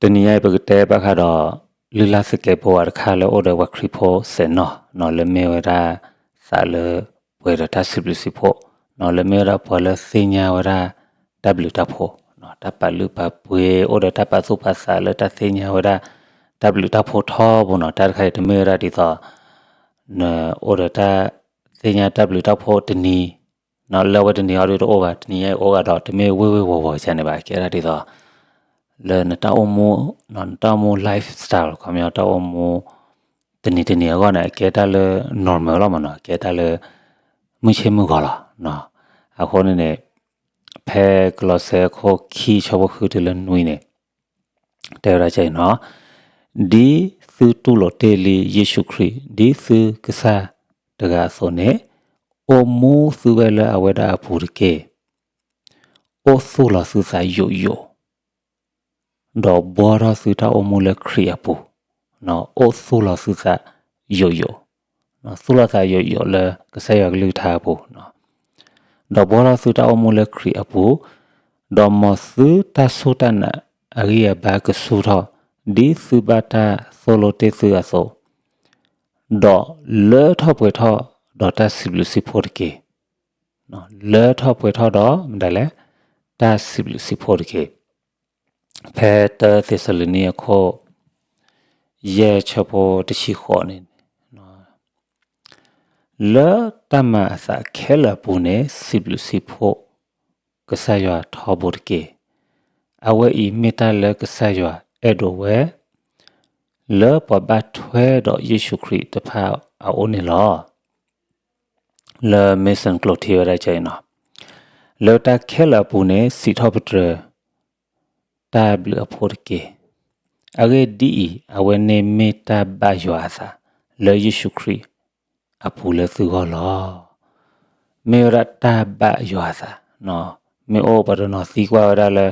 တနံၤညါအံၤပကတဲဘၣ်ဃးဒီး လုၢ်လၢ်သကဲးပဝးတခါလၢအိၣ်ဒီးပှၤခရံာ်ဖိစဲးနီၤနီၤ လၢမ့ၢ်ဝဲဒၣ် သးလၢပှဲၤဒီးတၢ်စံးဘျုးစံးဖှိၣ်နီၤ လၢမ့ၢ်ဝဲဒၣ်ပှၤလၢသ့ၣ်ညါဝဲဒၣ် တၢ်ဘျုးတၢ်ဖှိၣ်နီၤ တၢ်ပာ်လုၢ်ပာ်ပှ့ၤ အိၣ်ဒီးတၢ်ပာ်သူၣ်ပာ်သးလၢတၢ်သ့ၣ်ညါဝဲဒၣ် တၢ်ဘျုးတၢ်ဖှိၣ်ထီဘိနီၤ တၢ်တခါအံၤတမ့ၢ်ဝဲဒၣ်ဒ်သိး နအိၣ်ဒီးတၢ်သ့ၣ်ညါတၢ်ဘျုးတၢ်ဖှိၣ်တနံၤ လၢအဝဲတနံၤအံၤဒုးတအိၣ်ဘၣ် တနံၤညါအံၤအိၣ်ဂၤဒီး တမ့ၢ်ဝ့ၢ်ဝ့ၢ်ဝီၤဝီၤကန့ၣ်ဘၣ် ကဲဒၣ်ဒ်သိး လၢနတၢ်အိၣ်မူ နတၢ်အိၣ်မူ lifestyle ခီပညီတၢ်အိၣ်မူ တနံၤတနံၤအဂီၢ်န့ၣ် အကဲတၢ်လၢ normal လီၤမးနီၤ အကဲတၢ်လၢ မုၢ်ဆ့ၣ်မုၢ်ဂီၤလီၤ. အဃိန့ၣ်န့ၣ် ဖဲကလီးစဲအခိၣ်ခံဆၢဖိဃုတုၤလၢနွံန့ၣ် တဲဝဲဒၣ်ကဲအံၤနီၤ ဒ်သုတူၢ်လိာ်တ့ၢ်လံယ့ၣ်ၡူးခရံာ် ဒ်သုကစၢ်တဂၤအသိးန့ၣ် အိၣ်မူသုဝဲလၢအဝဲဒၣ်အပူၤတက့ၢ်. အိၣ်သူၣ်လီၤသုသးယိာ်ယိာ် ဒီးဘှီထီၣ်သုတၢ်အိၣ်မူလၢခရံာ်အပူၤ, အိၣ်သူၣ်လီၤသုသးယိာ်ယိာ်, သူၣ်လီၤသးယိာ်ယိာ်လၢကစၢ်ယွၤကလုၢ်ကထါအပူၤ, ဒီးဘှီထီၣ်သုတၢ်အိၣ်မူလၢခရံာ်အပူၤ, ဒီးမ်သုတၢ်စူၢ်တၢ်နာ်အဂံၢ်အဘါကဆူၣ်ထီၣ်, ဒ်သုဘၣ်တၢ်သိၣ်လိတ့ၢ်သုအသိး, ဒီးလၢထီၣ်ပှဲၤထီၣ်ဒီးတၢ်စံးဘျုးစံးဖှိၣ်တက့ၢ်. လၢထီၣ်ပှဲၤထီၣ်ဒီးမတၤလဲၣ်, တၢ်စံးဘျုးစံးဖှိၣ်တက့ၢ်. ဖဲတၢသ့းစၤလနံအခိၣ် ယဲၢ်ဆၢဖိတဆံဃိးန့ၣ်, လၢတၢ်မၤအသးခဲလၢာ်အပူၤန့ၣ် စံးဘျုးစံးဖှိၣ်ကစၢ်ယွၤထီဘိတက့ၢ်. အဝဲအံၤမ့ၢ်တၢ်လၢကစၢ်ယွၤအဲၣ်ဒိးဝဲ လၢပှၤဘၣ်ထွဲဒီးယ့ၣ်ၡူးခရံာ်တဖၣ်အအိၣ်န့ၣ်လီၤ. လၢ Mason ကျိာ်ထံဝဲဒၣ်ကဲအံၤနီၤ, လၢတၢ်ခဲလၢာ်အပူၤန့ၣ် စံးထီၣ်ပတြၢၤ တၢ်ဘျုးအဖှိၣ်တက့ၢ်. အဂ့ၢ်ဒ်အံၤ, အဝဲန့ၣ်မ့ၢ်တၢ်ဘၣ်ယွၤအသး လၢယ့ၣ်ၡူးခရံာ်အပူၤလၢသုဂီၢ်လီၤ. မ့ၢ်ဝဲဒၣ်တၢ်ဘၣ်ယွၤအသး, မ့ၢ်အိၣ်ပှၤတနီၤသံကွၢ်ဝဲဒၣ်လၢ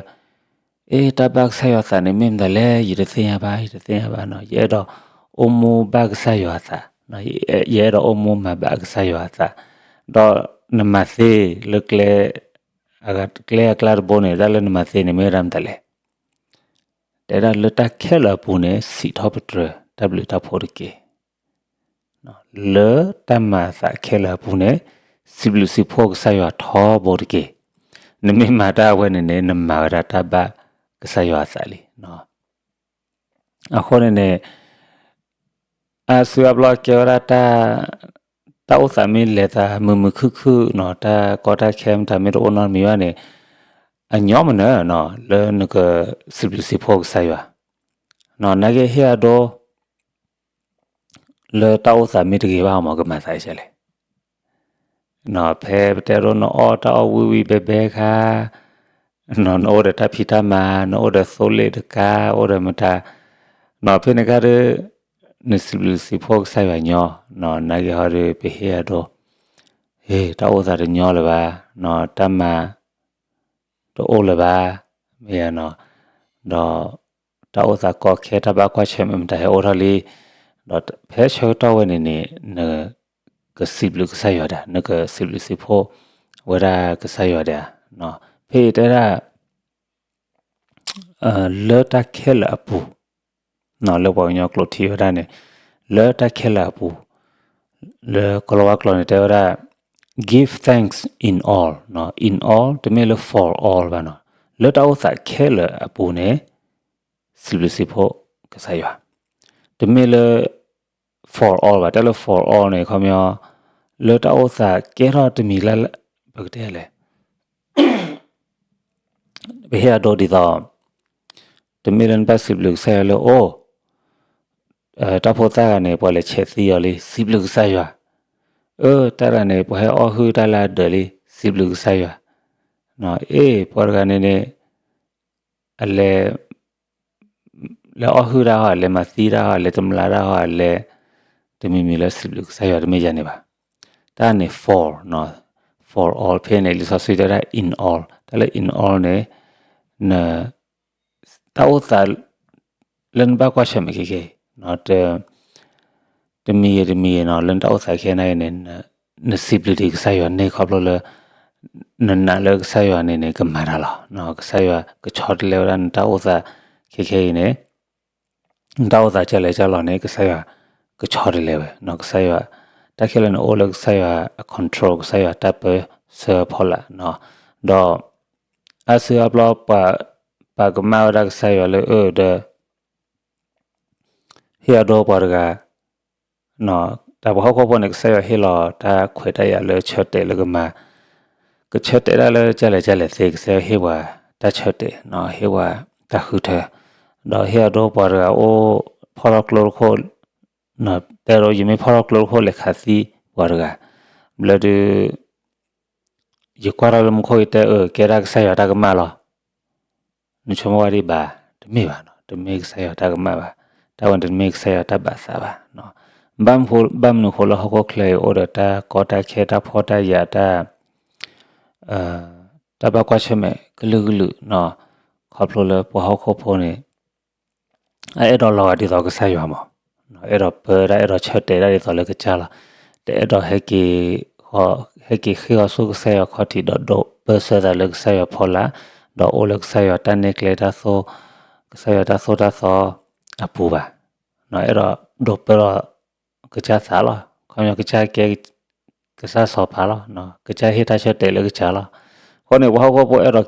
အ့ တၢ်ဘၣ်ကစၢ်ယွၤအသးန့ၣ် မ့ၢ်မတၤလဲၣ်, ယတသ့ၣ်ညါဘၣ်, ယတသ့ၣ်ညါဘၣ်နီၤ, ယအဲၣ်ဒိးအိၣ်မူဘၣ်ကစၢ်ယွၤအသး, ယအဲၣ်ဒိးအိၣ်မူမၤဘၣ်ကစၢ်ယွၤအသး, ဒီးနမၤသ့လၢ ကျဲအကျါတဘိန့ၣ် တၢ်လၢနမၤသ့န့ၣ် မ့ၢ်ဝဲဒၣ်မတၤလဲၣ်. တဲဒၣ်လၢတၢ်ခဲလၢာ်အပူၤန့ၣ် စံးထီၣ်ပတြၢၤတၢ်ဘျုးတၢ်ဖှိၣ်တက့ၢ်. လၢတၢ်မၤအသးခဲလၢာ်အပူၤန့ၣ် စံးဘျုးစံးဖှိၣ်ကစၢ်ယွၤထီဘိတက့ၢ်. နမ့ၢ်မၤတၢ်အဝဲန့ၣ်န့ၣ် နမၤဝဲဒၣ်တၢ်ဘၣ်ကစၢ်ယွၤအသးလံ. အဃိန့ၣ်န့ၣ် အါစုအါဘျီကဲဝဲဒၣ် တၢ်အိၣ်သးမ့ၢ်လဲၤသးမုာ်မုာ်ခုၣ်ခုၣ်နီၤ, တၢ်ကီတၢ်ခဲမတၤမ့ၢ်တအိၣ်နီတမံၤဘၣ်န့ၣ်, အညီမနုၤနီၤ လၢနကစံးဘျုးစံးဖှိၣ်ကစၢ်ယွၤ, နာ်က့ဟ့ၣ်အဒိ လၢတၢ်အိၣ်သးမ့ၢ်တဂ့ၤဘၣ်အီၤ မ့ၢ်ကမၤသးဒ်လဲၣ်. ဖဲပတဲဒိနအီၣ်တၢ်အီၣ်ဝံၣ်ဝံၣ်ဘဲဘဲခါ, နအိၣ်ဒီးတၢ်ဖံးတၢ်မၤ, နအိၣ်ဒီးသိလ့ၣ်တကါ, အိၣ်ဒီးမတၤ, နီၤဖဲန့ၣ်ခါဒီး နစံးဘျုးစံးဖှိၣ်ကစၢ်ယွၤညီ, နာ်က့ဟီဒီး ပဟ့ၣ်အဒိ, ဟ့ၣ် တၢ်အိၣ်သးတညီလၢၤဘၣ်, တၢ်မၤ တအိၣ်လၢၤဘၣ်, မ့ၢ်နီၤ, ဒီးတၢ်အိၣ်သးကီခဲ တၢ်ဘၣ်ကွၢ်ဆၢၣ်မဲာ်မတၤဟဲအိၣ်ထီၣ်လံ, ဒီးဖဲဆၢကတီၢ်ဝဲန့ၣ်န့ၣ် နကစံးဘျုးကစၢ်ယွၤဒၣ်, နကစံးဘျုးစံးဖှိၣ်ဝဲဒၣ်ကစၢ်ယွၤဒၣ်, ဖဲအံၤတဲဒၣ် လၢတၢ်ခဲလၢာ်အပူၤ, လၢပှၤကညီကျိာ်ထံဝဲဒၣ်န့ၣ်, လၢတၢ်ခဲလၢာ်အပူၤ, လၢကီၤလၤဝါကျိာ်န့ၣ်တဲဝဲဒၣ် give thanks in all, in all တမ့ၢ်လၢ for all ဘၣ်နီၤ, လၢတၢ်အိၣ်သးခဲလၢာ်အပူၤန့ၣ် စံးဘျုးစံးဖှိၣ်ကစၢ်ယွၤ, တမ့ၢ်လၢ for all ဘၣ်, တၢ်လၢ for all န့ၣ် ခီပညီ လၢတၢ်အိၣ်သးကဲထီၣ်တမံၤလၢ်လၢ် ပကတဲလဲၣ် ပဟ့ၣ်အဒိဒ်သိး, တမ့ၢ်လၢနဘၣ်စံးဘျုးကစၢ်ယွၤလၢအိၣ်, တၢ်ဖိသၣ်ဂၤန့ၣ် ပှၤလဲၤဆဲးသံအီၤလံ စံးဘျုးကစၢ်ယွၤ, အၢ တၢ်တဂၤန့ၣ် ပှၤဟဲအီၣ်ဟုၣ်တၢ်လၢအဒၢးလံ စံးဘျုးကစၢ်ယွၤ, အ့ ပှၤတဂၤန့ၣ်န့ၣ် အလဲၤ လဲၤအီၣ်ဟုၣ်တၢ်ဟီ လဲၤမၤသံတၢ်ဟီ လဲၤတမျးတၢ်ဟီ လဲၤ တမံၤမံၤလၢစံးဘျုးကစၢ်ယွၤတမ့ၢ်ယၤန့ၣ်ဘၣ်. တၢ်န့ၣ် for, for all ဖဲန့ၣ် လံာ်စီဆှံတဲဒၣ် in all, တၢ်လၢ in all န့ၣ် န တၢ်အိၣ်သး လၢနဘၣ်ကွၢ်ဆၢၣ်မဲာ်ခဲကဲ တမံၤဂ့ၤတမံၤဂ့ၤနီၤ လၢနတၢ်အိၣ်သးခဲနာ်က့န့ၣ် နစံးဘျုးဒံးကစၢ်ယွၤန့ၣ် ခီဖျိလၢ နနာ်လၢကစၢ်ယွၤန့ၣ်န့ၣ် ကမၤတၢ်လီၤ. ကစၢ်ယွၤကဆီတလဲဝဲဒၣ်နတၢ်အိၣ်သး ခဲခဲအံၤန့ၣ် နတၢ်အိၣ်သးကလဲၤကလီၤန့ၣ် ကစၢ်ယွၤကဆီတလဲဝဲ, ကစၢ်ယွၤ တၢ်ခဲလၢာ်န့ၣ်အိၣ်လၢကစၢ်ယွၤအ control ကစၢ်ယွၤတၢ်ပၢဆှၢအဖီလာ်, ဒီး အါစုအါဘျီ ပှၤပာ်ကမၣ်ဝဲဒၣ်ကစၢ်ယွၤလၢအၢဒီး ဟ့ၣ်အဒိပှၤတဂၤ တၢ်ပှၤဟီၣ်ခိၣ်ဖိန့ၣ် ကစၢ်ယွၤဟ့ၣ်လီၤတၢ်ခွဲးတၢ်ယာ်လၢဆၢတဲာ်လၢကမၤ ကဆၢတဲာ်ဒၣ်လၢကလဲၤကလဲၤသ့ ကစၢ်ယွၤဟ့ၣ်ပှၤတၢ်ဆၢတဲာ်, ဟ့ၣ်ပှၤတၢ်ဃုထၢ, ဒီးဟ့ၣ်အဒိပှၤတဂၤအိၣ်ဖီၣ်ထီၣ်ကျိတခိၣ်, တဲဒိ ယမ့ၢ်ဖီၣ်ထီၣ်ကျိတခိၣ်လဲၤခးသံပှၤတဂၤ, ဘျီဒုး ယကွၢ်ထီၣ်လၢမူခိၣ် ယတဲအၢ ကဲဒၣ်ကစၢ်ယွၤတၢ်ကမၣ်လီၤ. နဆိကမိၣ်ဝဲဒံးဘၣ်, တမ့ၢ်ဘၣ်နီၤ, တမ့ၢ်ကစၢ်ယွၤတၢ်ကမၣ်ဘၣ်, တၢ်ဝဲန့ၣ်တမ့ၢ်ကစၢ်ယွၤတၢ်ဘၣ်သးဘၣ်. ဘၣ်မနုၤဃိလၢဟီၣ်ခိၣ်ချၢအံၤ အိၣ်ဒီးတၢ်ကီတၢ်ခဲ တၢ်ဖှီၣ်တၢ်ယာ် တၢ် တၢ်ဘၣ်ကွၢ်ဆၢၣ်မဲာ်ကလုာ်ကလုာ်နီၤ, ခီဖျိလၢပှၤဟီၣ်ခိၣ်ဖိန့ၣ် အအဲၣ်ဒိးလီၤဂာ်ဒ်သိးကစၢ်ယွၤမး, အဲၣ်ဒိးပၢဒၣ် အဲၣ်ဒိးဆၢတဲာ်ဒၣ်ဒ်သိးလၢကစၢ်လီၤ, တအဲၣ်ဒိး ဟဲက့ၤဃ့ၢ်အီၤဆူကစၢ်ယွၤခီၣ်ထံး ဒီးဒိးပၢဆှၢသးလၢကစၢ်ယွၤဖီလာ်, ဒီးအိၣ်လၢကစၢ်ယွၤတၢ်နဲၣ်ကျဲတၢ်သိၣ်, ကစၢ်ယွၤတၢ်သိၣ်တၢ်သီအပူၤဘၣ်. အဲၣ်ဒိးဒိးပၢလီၤကစၢ်သးလီၤ, ခီပညီကစၢ်ကဲ ကစၢ်စီၤပၤလီၤ, ကစၢ်ဟ့ၣ်တၢ်ဆၢတဲာ်လၢကစၢ်လီၤ. အဃိန့ၣ် ပှၤဟီၣ်ခိၣ်ဖိ အဲၣ်ဒိး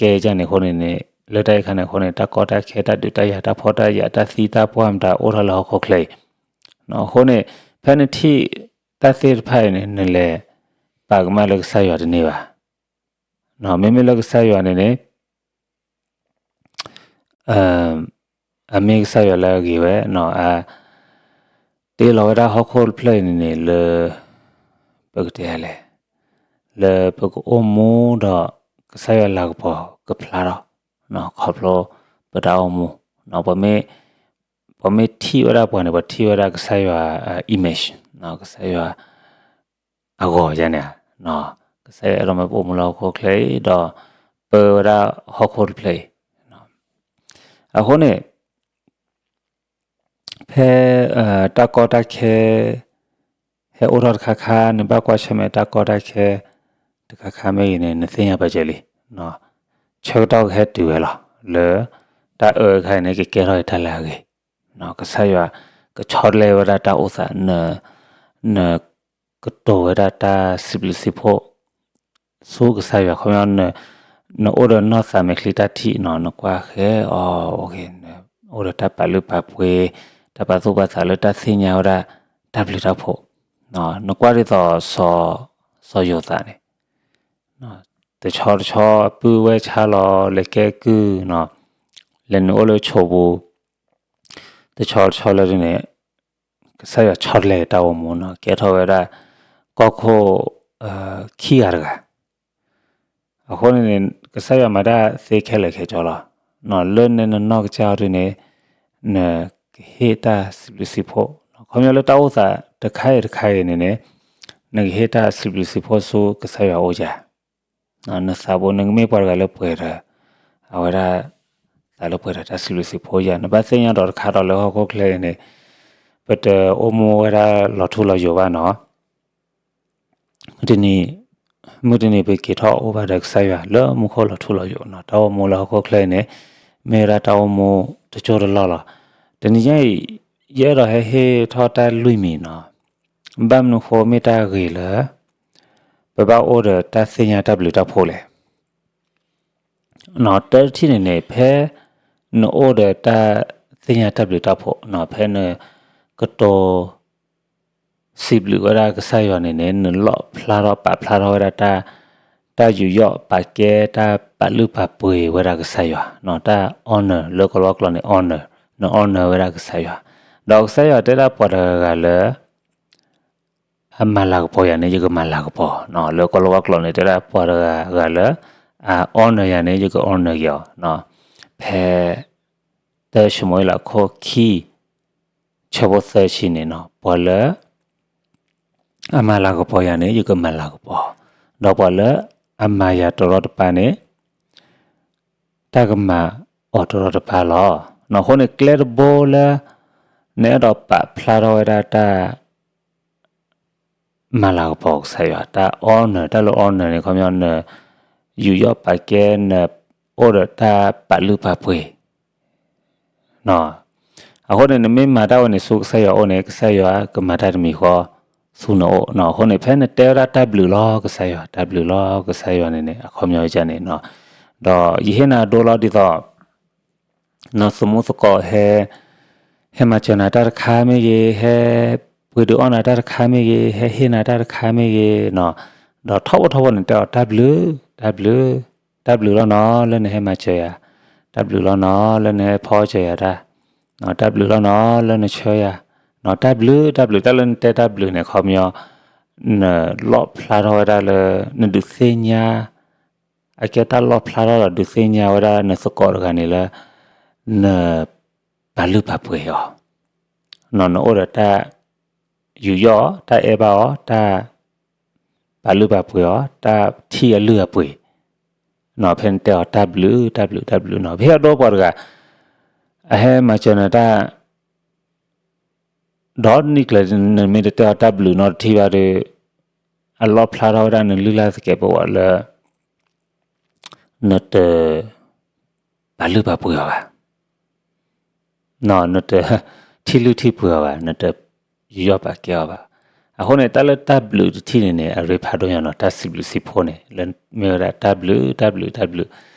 ကဲကန့ၣ်အဃိန့ၣ်န့ၣ် လၢတၢ်အံၤခါန့ၣ်အဃိန့ၣ် တၢ်ကီတၢ်ခဲ တၢ်ဒုးတၢ်ယၤ တၢ်ဖှီၣ်တၢ်ယာ် တၢ်သံတၢ်ပှၢ်မတၤ အိၣ်ထီၣ်လၢဟီၣ်ခိၣ်ချၢအံၤ, အဃိန့ၣ် ဖဲနထံၣ်တၢ်သ့ၣ်တဖၣ်အံၤန့ၣ် နလဲၤပာ်ကမၣ်လၢကစၢ်ယွၤတန့ၢ်ဘၣ်. မ့မ့ၢ်လၢကစၢ်ယွၤန့ၣ်န့ၣ် အမ့ၢ်ကစၢ်ယွၤလၢအဂ့ၤဝဲ, အတ့လီၤဝဲဒၣ်ဟီၣ်ခိၣ်တဖျၢၣ်အံၤန့ၣ်န့ၣ် လၢ ပကတဲလဲၣ်, လၢပကအိၣ်မူဒီး ကစၢ်ယွၤလၤကပီၤကဖျါထီၣ်, ခီဖျိပတၢ်အိၣ်မူ, ပှၤမ့ၢ်ထံၣ်ဝဲဒၣ်ပှၤန့ၣ် ပှၤထံၣ်ဝဲဒၣ်ကစၢ်ယွၤ image, ကစၢ်ယွၤ အဂီၤယါန့ၣ်, ကစၢ်ယွၤအဲၣ်ဒိးမ့ၢ်ပအိၣ်မူလၢဟီၣ်ခိၣ်ချၢအံၤ ဒီးပၢဝဲဒၣ်ဟီၣ်ခိၣ်တဖျၢၣ်အံၤ, အဃိန့ၣ် ဖဲ တၢ်ကီတၢ်ခဲ ဟဲအိၣ်ထီၣ်တခါခါ နဘၣ်ကွၢ်ဆၢၣ်မဲာ်တၢ်ကီတၢ်ခဲ တခါခါမ့ၢ်ဂ့ၤန့ၣ် နသ့ၣ်ညါပာ်စၢၤလံ, ဆၢကတီၢ်ကဟဲတုၤဝဲလီၤ လၢ တၢ်အၢအခါအံၤန့ၣ် ကကဲထီၣ်တၢ်လၢအဂ့ၤ, ကစၢ်ယွၤ ကဆီတလဲဝဲဒၣ်တၢ်အိၣ်သး န နကတိၤဝဲဒၣ်တၢ်စံးဘျုးစံးဖှိၣ် ဆူကစၢ်ယွၤ ခီပညီ နအိၣ်ဒီးနီၢ်သးမဲာ်ချံတၢ်ထံၣ်နီၤ နကွၢ်ဃဲအီၤ အိၣ်ဒီးတၢ်ပာ်လုၢ်ပာ်ပှ့ၤ တၢ်ပာ်သူၣ်ပာ်သးလၢတၢ်သ့ၣ်ညါဝဲဒၣ် တၢ်ဘျုးတၢ်ဖှိၣ်, နကွၢ်ဒ်သိး စီၤယိၤသးန့ၣ် တဆီတဆီ ပုၢ်ဝဲဆါလီၤ လဲၤကဲကုၢ်နီၤ လဲၤနုာ်အိၣ်လၢဆိးပူၤ တဆီတဆီလၢဒ်န့ၣ် ကစၢ်ယွၤဆီတလဲတၢ်အိၣ်မူနီၤ ကဲထီၣ်ဝဲဒၣ် ကီၢ်ခိၣ် ခံဂၤတဂၤ, အဃိန့ၣ်န့ၣ် ကစၢ်ယွၤမၤတၢ်သ့ခဲလၢာ်ခဲဆ့လီၤ. လၢနနီၢ်ကစၢ်အီၤဒ်န့ၣ် နကဟ့ၣ်တၢ်စံးဘျုးစံးဖှိၣ်, ခီပညီလၢတၢ်အိၣ်သးတခါအံၤတခါအံၤန့ၣ်န့ၣ် နကဟ့ၣ်တၢ်စံးဘျုးစံးဖှိၣ်ဆူကစၢ်ယွၤအအိၣ်ယၤ နသးဘိ နကမ့ၢ်ပှၤတဂၤလၢပှဲၤဒီး အဝဲဒၣ် သးလၢပှဲၤဒီးတၢ်စံးဘျုးစံးဖှိၣ်ယၤ နဘၣ်သ့ၣ်ညါဒီးတခါဒီးလၢဟီၣ်ခိၣ်ချၢအံၤန့ၣ် ပတအိၣ်မူဝဲဒၣ်လီၤထူလီၤယိာ်ဘၣ်နီၤ. မုၢ်တနံၤပက့ၤထီၣ်အိၣ်ဘၣ်ဒီးကစၢ်ယွၤလၢမူခိၣ်လီၤထူလီၤယိာ်နီၤ တၢ်အိၣ်မူလၢဟီၣ်ခိၣ်ချၢအံၤန့ၣ် မ့ၢ်ဝဲဒၣ်တၢ်အိၣ်မူတစိၢ်တလီၢ်လီၤ. တနံၤညါအံၤ ယအဲၣ်ဒိးဟဲဟ့ၣ်ထီၣ်တၢ်လွံၢ်မံၤနီၤ ဘၣ်မနုၤဃိမ့ၢ်တၢ်ဂ့ၤလၢ ပဘၣ်အိၣ်ဒီးတၢ်သ့ၣ်ညါတၢ်ဘျုးတၢ်ဖှိၣ်လဲၣ်. တၢတထံၣ်န့ၣ်န့ၣ် ဖဲနအိၣ်ဒီးတၢ်သ့ၣ်ညါတၢ်ဘျုးတၢ်ဖှိၣ် ဖဲနကတိၤ စံးဘျုးဝဲဒၣ်ကစၢ်ယွၤန့ၣ်န့ၣ် နလီၣ်ဖျါထီၣ်ပာ်ဖျါထီၣ်ဝဲဒၣ် တၢ်ယူးယီၣ်ပာ်ကဲ တၢ်ပာ်လုၢ်ပာ်ပှ့ၤဝဲဒၣ်ကစၢ်ယွၤ တၢ် honor လၢကလီကလီန့ၣ် honor န honor ဝဲဒၣ်ကစၢ်ယွၤ ဒီးကစၢ်ယွၤတဲဒၣ်ပှၤတဂၤဂၤလၢ အမၤလၤကပီၤယၤန့ၣ် ယကမၤလၤကပီၤ, လၢကလီကလီန့ၣ် တဲဒၣ်ပှၤတဂၤဂၤလၢ အ honor ယၤန့ၣ် ယက honor က့ၤအီၤ, ဖဲ တၢၡမူၤအ့လးခိၣ်ခံ ဆၢဖိသၢဆံန့ၣ်နီၤ ပှၤလၢ အမၤလၤကပီၤယၤန့ၣ် ယကမၤလၤကပီၤ, ဒီးပှၤလၢအမၤယၤတရီတပါန့ၣ် တၢ်ကမၤအီၤတရီတပါလီၤ. အဃိန့ၣ် ကျဲတဘိလၢ နအဲၣ်ဒိးပာ်ဖျါထီၣ်ဝဲဒၣ်တၢ် မၤလၤကပီၤကစၢ်ယွၤ တၢ် honor တၢ်လၢ honor န့ၣ် ခီပညီ နယူးယီၣ်ပာ်ကဲ နအိၣ်ဒီးတၢ်ပာ်လုၢ်ပာ်ပှ့ၤ အဃိန့ၣ် နမ့ၢ်မၤတၢ်ဝဲန့ၣ်ဆူကစၢ်ယွၤအအိၣ်န့ၣ် ကစၢ်ယွၤကမၤတၢ်တမံၤဃီဆူနအိၣ်နီၤ. အဃိန့ၣ် ဖဲနတဲဝဲဒၣ်တၢ်ဘျုးလီၤကစၢ်ယွၤ, တၢ်ဘျုးလီၤကစၢ်ယွၤန့ၣ်န့ၣ် အခီပညီကန့ၣ်နီၤ. ဒီးယဟ့ၣ်နၤဒိလီၤဒ်သိး နသမူသကိးဟဲ ဟဲမၤစၢၤနၤတၢ်တခါမ့ၢ်ဂ့ၤ, ဟဲပှ့ၤဒုးအီၣ်နၤတၢ်တခါမ့ၢ်ဂ့ၤ, ဟဲဟ့ၣ်နၤတၢ်တခါမ့ၢ်ဂ့ၤနီၤ, ဒီးထီဘိထီဘိန့ၣ် တဲအီၤတၢ်ဘျုး, တၢ်ဘျုး, တၢ်ဘျုးလီၤနီၤ လၢနဟဲမၤစၢၤယၤ, တၢ်ဘျုးလီၤနီၤ လၢနဟဲဖီစၢၤယၤတၢ်, တၢ်ဘျုးလီၤနီၤ လၢနဆှၢယၤ, တၢ်ဘျုး, တၢ်ဘျုး, တၢ်လၢနတဲတၢ်ဘျုးန့ၣ် အခီပညီ နလီၣ်ဖျါထီၣ်ဝဲဒၣ်လၢ နဒုးသ့ၣ်ညါ အကဲတၢ်လီၣ်ဖျါထီၣ်ဒီးဒုးသ့ၣ်ညါဝဲဒၣ်နသကိးတဂၤန့ၣ်လၢ နပာ်လုၢ်ပာ်ပှ့ၤအီၤ, နအိၣ်ဒီးတၢ်ယူးယီၣ်အီၤ, တၢ်အဲၣ်ဘၣ်အီၤ, တၢ်ပာ်လုၢ်ပာ်ပှ့ၤအီၤ, တၢ်ထံၣ်အလုၢ်အပှ့ၤ, ဖဲနတဲအီၤတၢ်ဘျုး, တၢ်ဘျုး, တၢ်ဘျုးနီၤ. ပဟ့ၣ်အဒိပှၤတဂၤ အဟဲမၤစၢၤနၤတၢ် ဒီးနံၣ်ကျၢၤ နမ့ၢ်တတဲအီၤတၢ်ဘျုးနီတထံၣ်ဘၣ်ဒီး အလီၣ်ဖျါထီၣ်ဝဲဒၣ်နလုၢ်လၢ်သကဲးပဝးလၢ နတပာ်လုၢ်ပာ်ပှ့ၤအီၤဘၣ်, နတထံၣ်လုၢ်ထံၣ်ပှ့ၤအီၤဘၣ်, နတယူးယီၣ်ပာ်ကဲအီၤဘၣ်. အဃိန့ၣ် တၢ်လၢတၢ်ဘျုးတထံၣ်န့ၣ်န့ၣ် အရ့ဖးဒိၣ်ညါနီၤ, တၢ်စံးဘျုးစံးဖှိၣ်န့ၣ် လၢမ့ၢ်ဝဲဒၣ်တၢ်ဘျုး, တၢ်ဘျုး, တၢ်ဘျုး.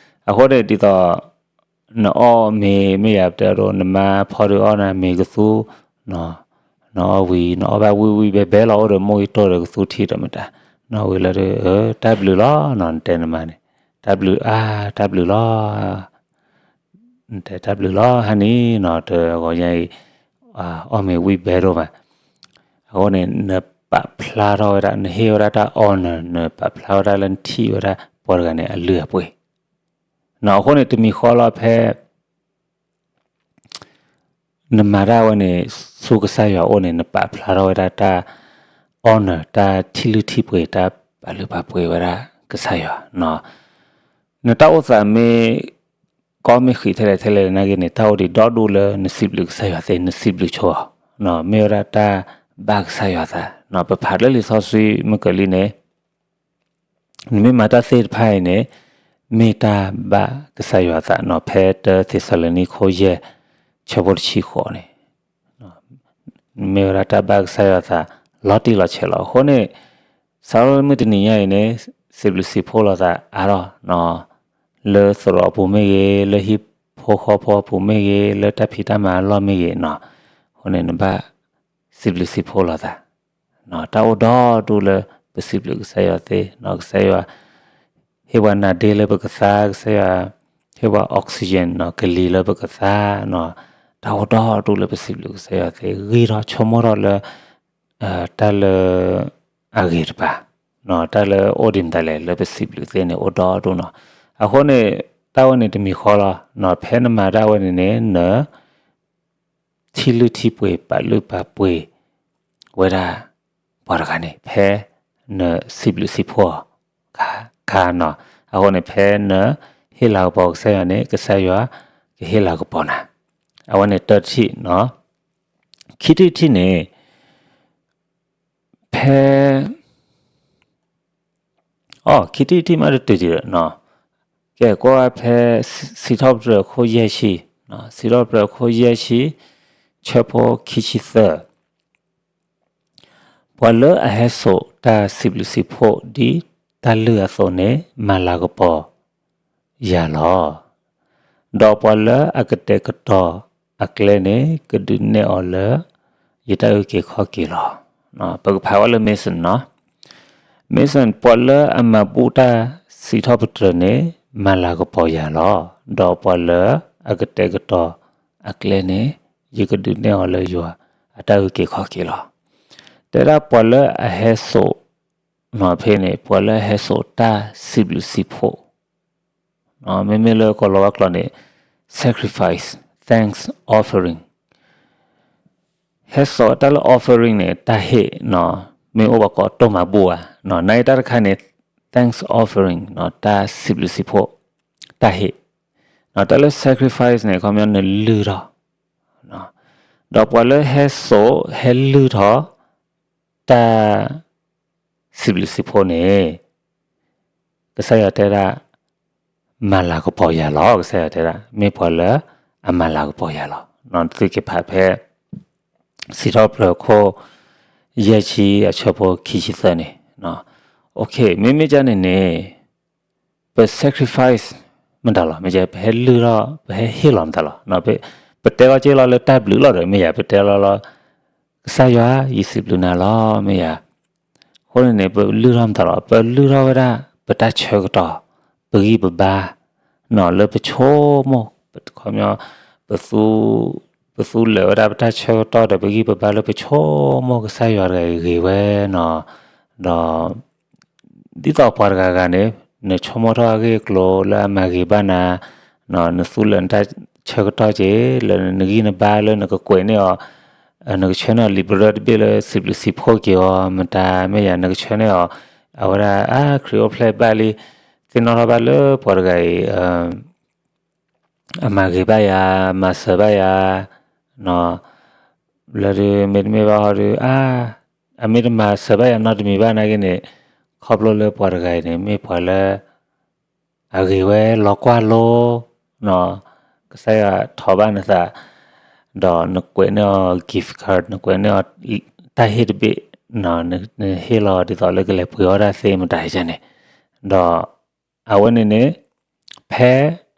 အဃိန့ၣ် ဒ်သိး နအီၣ်မ့ၤမ့ၢ်ယၤ ပတဲအဒိ နမါဖီဒုးအီၣ်နၤမ့ၤကသူ, နအီၣ်ဝံၤ နအီၣ်ဘၣ်ဝံၣ်ဝံၣ်ဘဲဘဲလီၤ အိၣ်ဒီးမိၢ်ဂံၢ်တိၢ်ဒီးကသူထံၣ်ဒီးမတၤ, နအီၣ်ဝံၤလၢ တၢ်ဘျုးလီၤနီၤ နတဲနမါန့ၣ်, တၢ်ဘျုးအါ တၢ်ဘျုးလီၤ နတဲတၢ်ဘျုးလီၤ ဟါန့ၣ်နီၤ တဂီၤညါအံၤ အီၣ်မ့ၤဝံၣ်ဘဲဒိၣ်မး. အဃိန့ၣ် နပာ်ဖျါထီၣ်ဝဲဒၣ် နဟ့ၣ်ဝဲဒၣ်တၢ် honor နပာ်ဖျါဝဲဒၣ်လၢနထံၣ်ဝဲဒၣ်ပှၤတဂၤန့ၣ် အလုၢ်အပှ့ၤနီၤ. အဃိန့ၣ် တမံၤဃီလီၤဖဲ နမၤတၢ်ဝဲန့ၣ် ဆူကစၢ်ယွၤအအိၣ်န့ၣ် နပာ်ဖျါထီၣ်ဝဲဒၣ်တၢ် honor တၢ်ထံၣ်လုၢ်ထံၣ်ပှ့ၤ တၢ်ပာ်လုၢ်ပာ်ပှ့ၤဝဲဒၣ်ကစၢ်ယွၤနီၤ. နတၢ်အိၣ်သးမ့ၢ်ကီမ့ၢ်ဃံးထဲလဲၣ်ထဲလဲၣ်နာ်က့န့ၣ် တၢ်အိၣ်ဒံးဒီဒူၣ်လၢနစံးဘျုးကစၢ်ယွၤသ့ နစံးဘျုးဆိအီၤ, မ့ၢ်ဝဲဒၣ်တၢ်ဘၣ်ကစၢ်ယွၤသးနီၤ. ပဖးလၢလံာ်စီဆှံမုၢ်ကလံန့ၣ် နမ့ၢ်မၤတၢ်သ့ၣ်တဖၣ်အံၤန့ၣ် မ့ၢ်တၢ်ဘၣ်ကစၢ်ယွၤသးနီၤ. ဖဲတၢသ့းစၤလနံခိၣ်ယဲၢ် ဆၢဖိတဆံဃိးန့ၣ် မ့ၢ်ဝဲဒၣ်တၢ်ဘၣ်ကစၢ်ယွၤသး လီၤတံၢ်လီၤဆဲးလီၤ. အဃိန့ၣ် စးထီၣ်လၢမုၢ်တနံၤညါအံၤန့ၣ် စံးဘျုးစံးဖှိၣ်လိာ်သးအါထီၣ်နီၤ, လၢသရိာ်အပူၤမ့ၢ်ဂ့ၤ, လၢဟံၣ်ဖိဃီဖိအပူၤမ့ၢ်ဂ့ၤ, လၢတၢ်ဖံးတၢ်မၤအလီၢ်မ့ၢ်ဂ့ၤနီၤ, အဃိန့ၣ် နဘၣ်စံးဘျုးစံးဖှိၣ်လိာ်သး တၢ်အိၣ်ဒီဒူၣ်လၢပစံးဘျုးကစၢ်ယွၤသ့နီၤ. ကစၢ်ယွၤ ဟ့ၣ်ပှၤနါဒ့လၢပကသါ, ကစၢ်ယွၤ ဟ့ၣ်ပှၤ oxygen နီၤ, ကလံၤလၢပကသါနီၤ, တၢ်အိၣ်ဒီဒူၣ်လၢပစံးဘျုးကစၢ်ယွၤသ့, ဂ့ၤထီၣ်ဆိကမိၣ်ထီၣ်လၢ တၢ်လၢအဂ့ၤတပၤ, တၢ်လၢအိၣ်ဒံးမတၤလဲၣ် လၢပစံးဘျုးသ့န့ၣ်အိၣ်ဒီဒူၣ်နီၤ. အဃိန့ၣ် တၢ်ဝဲန့ၣ်တမံၤဃီလီၤ, ဖဲနမၤတၢ်ဝဲန့ၣ်န့ၣ် န ထံၣ်လုၢ်ထံၣ်ပှ့ၤ ပာ်လုၢ်ပာ်ပှ့ၤ ဝဲဒၣ်ပှၤတဂၤန့ၣ် ဖဲနစံးဘျုးစံးဖှိၣ်အီၤခါနီၤ. အဃိန့ၣ် ဖဲနဟ့ၣ်လၤကပီၤကစၢ်ယွၤန့ၣ် ကစၢ်ယွၤကဟ့ၣ်လၤကပီၤနၤ. အဝဲန့ၣ်တၢတထံၣ်နီၤ. ခံထံၣ်တထံၣ်န့ၣ် ဖဲ အ ခံထံၣ်တထံၣ်မးတတုၤဒံးလီၤနီၤ. ကဲ ကွၢ်ဖဲ စံးထီၣ်ပတြၢၤခိၣ်ယဲၢ်ဆံ, စံးထီၣ်ပတြၢၤခိၣ်ယဲၢ်ဆံ ဆၢဖိခံဆံသၢ, ပှၤလၢအဟဲစိာ်တၢ်စံးဘျုးစံးဖှိၣ်ဒ်တၢ်လုၢ်အသိးန့ၣ် မၤလၤကပီၤယၤလီၤ. ဒီးပှၤလၢအကတဲာ်ကတီၤအကျဲန့ၣ် ကဒုးနဲၣ်အီၤလၢယတၢ်အုၣ်က့ၤခီၣ်က့ၤလီၤ. ပကဖးဝဲလၢ Mason နီၤ. Mason ပှၤလၢအမၤဘူၣ်တၢ်စံးထီၣ်ပတြၢၤန့ၣ် မၤလၤကပီၤယၤလီၤ. ဒီးပှၤလၢအကတဲာ်ကတီၤအကျဲန့ၣ် ယကဒုးနဲၣ်အီၤလၢယွၤအတၢ်အုၣ်က့ၤခီၣ်က့ၤလီၤ. တဲဒၣ်ပှၤလၢအဟဲစိာ် ဖဲန့ၣ် ပှၤလၢအဟဲစိာ်တၢ်စံးဘျုးစံးဖှိၣ် မ့မ့ၢ်လၢကီၢ်လီၤဝါကျိာ်န့ၣ် sacrifice, thanks offering, ဟဲစိာ်တၢ်လၢ offering န့ၣ် တၢ်ဟ့ၣ်နီၤ, မ့ၢ်အိၣ်ဘၣ်ကိးတိၢ်မၤဘူၣ်ဧါ, နာ်အံၤတၢ်တခါန့ၣ် thanks offering နီၤ, တၢ်စံးဘျုးစံးဖှိၣ် တၢ်ဟ့ၣ်, တၢ်လၢ sacrifice န့ၣ် ခီပညီနလုၢ်ထီၣ်, ဒီးပှၤလၢဟဲစိာ် ဟဲလုၢ်ထီၣ် တၢ် စံးဘျုးစံးဖှိၣ်န့ၣ် ကစၢ်ယွၤတဲဒၣ် မၤလၤကပီၤယၤလီၤ. ကစၢ်ယွၤတဲဒၣ် မ့ၢ်ပှၤလၢအမၤလၤကပီၤယၤလီၤ. သုက့ၤဖးဖဲ စံးထီၣ်ပတြၢၤခိၣ် ယဲၢ်ဆံအဆၢဖိခံဆံသၢန့ၣ်, မ့မ့ၢ်ကန့ၣ်န့ၣ် ပ sacrifice မတၤလီၤ, မ့ၢ်ပဟဲလုၢ်ထီၣ် ပဟဲဟ့ၣ်လီၤမတၤလီၤ. ပတဲလီၤက့ၤလီၤလၢတၢ်ဘျုးလီၤဒီး မ့ၢ်ယၤ ပတဲလီၤလီၤ ကစၢ်ယွၤ ယစံးဘျုးနၤလီၤ မ့ၢ်ယၤ. အဃိန့ၣ်န့ၣ် ပလုၢ်ထီၣ်မတၤလီၤ, ပလုၢ်ထီၣ်ဝဲဒၣ် ပတၢ်ဆၢကတီၢ် ပဂံၢ်ပဘါ လၢပဆိကမိၣ် ခီပညီ ပသူလၢာ်ဝဲဒၣ်ပတၢ်ဆၢကတီၢ်ဒီးပဂံၢ်ပဘါလၢပဆိကမိၣ်ကစၢ်ယွၤတဂၤအံၤဂ့ၤဝဲနီၤ, ဒီး ဒ်သိးပှၤတဂၤဂၤန့ၣ် နဆိကမိၣ်ထီၣ်အဂ့ၢ်အကျိၤလၢအမၤဂ့ၤဘၣ်နၤ, နသူလၢာ်နတၢ်ဆၢကတီၢ်က့ၤ လၢနဂံၢ်နဘါလၢနကကွဲးန့ၢ်အီၤ, နကဆှၢန့ၢ်အီၤလံာ်ပရၢတဘ့ၣ်လၢစံးဘျုးစံးဖှိၣ်က့ၤအီၤ မတၤမ့ၢ်ယၤ နကဆှၢန့ၢ်အီၤ အဝဲဒၣ် အါ ခရံာ်အိၣ်ဖျဲၣ်ဘၣ်လံ, သ့ၣ်နီၣ်ထီၣ်ဘၣ်လၢပှၤတဂၤအံၤ အမၤဂ့ၤဘၣ်ယၤ, မၤစၢၤဘၣ်ယၤ, လၢဒုး မ့တမ့ၢ်ဘၣ်ဟီဒုး အါ အမ့ၢ်တမၤစၢၤဘၣ်ယၤနီတမံၤဘၣ်နာ်က့န့ၣ်, ခီဖျိလၢပှၤတဂၤအံၤန့ၣ် မ့ၢ်ပှၤလၢ အဂ့ၤဝဲလီၤကွၢ်လိ, ကစၢ်ယွၤထိးဘၣ်နသး, ဒီးနကွဲးန့ၢ်အီၤ gift card နကွဲးန့ၢ်အီၤ တၢ်ဟ့ၣ်တဘ့ၣ်, နဟ့ၣ်လီၤဒ်သိးလၢကလဲၤပှ့ၤအီၣ်တၢ်သ့မတၤယၤန့ၣ်, ဒီး အဝဲန့ၣ်န့ၣ် ဖဲ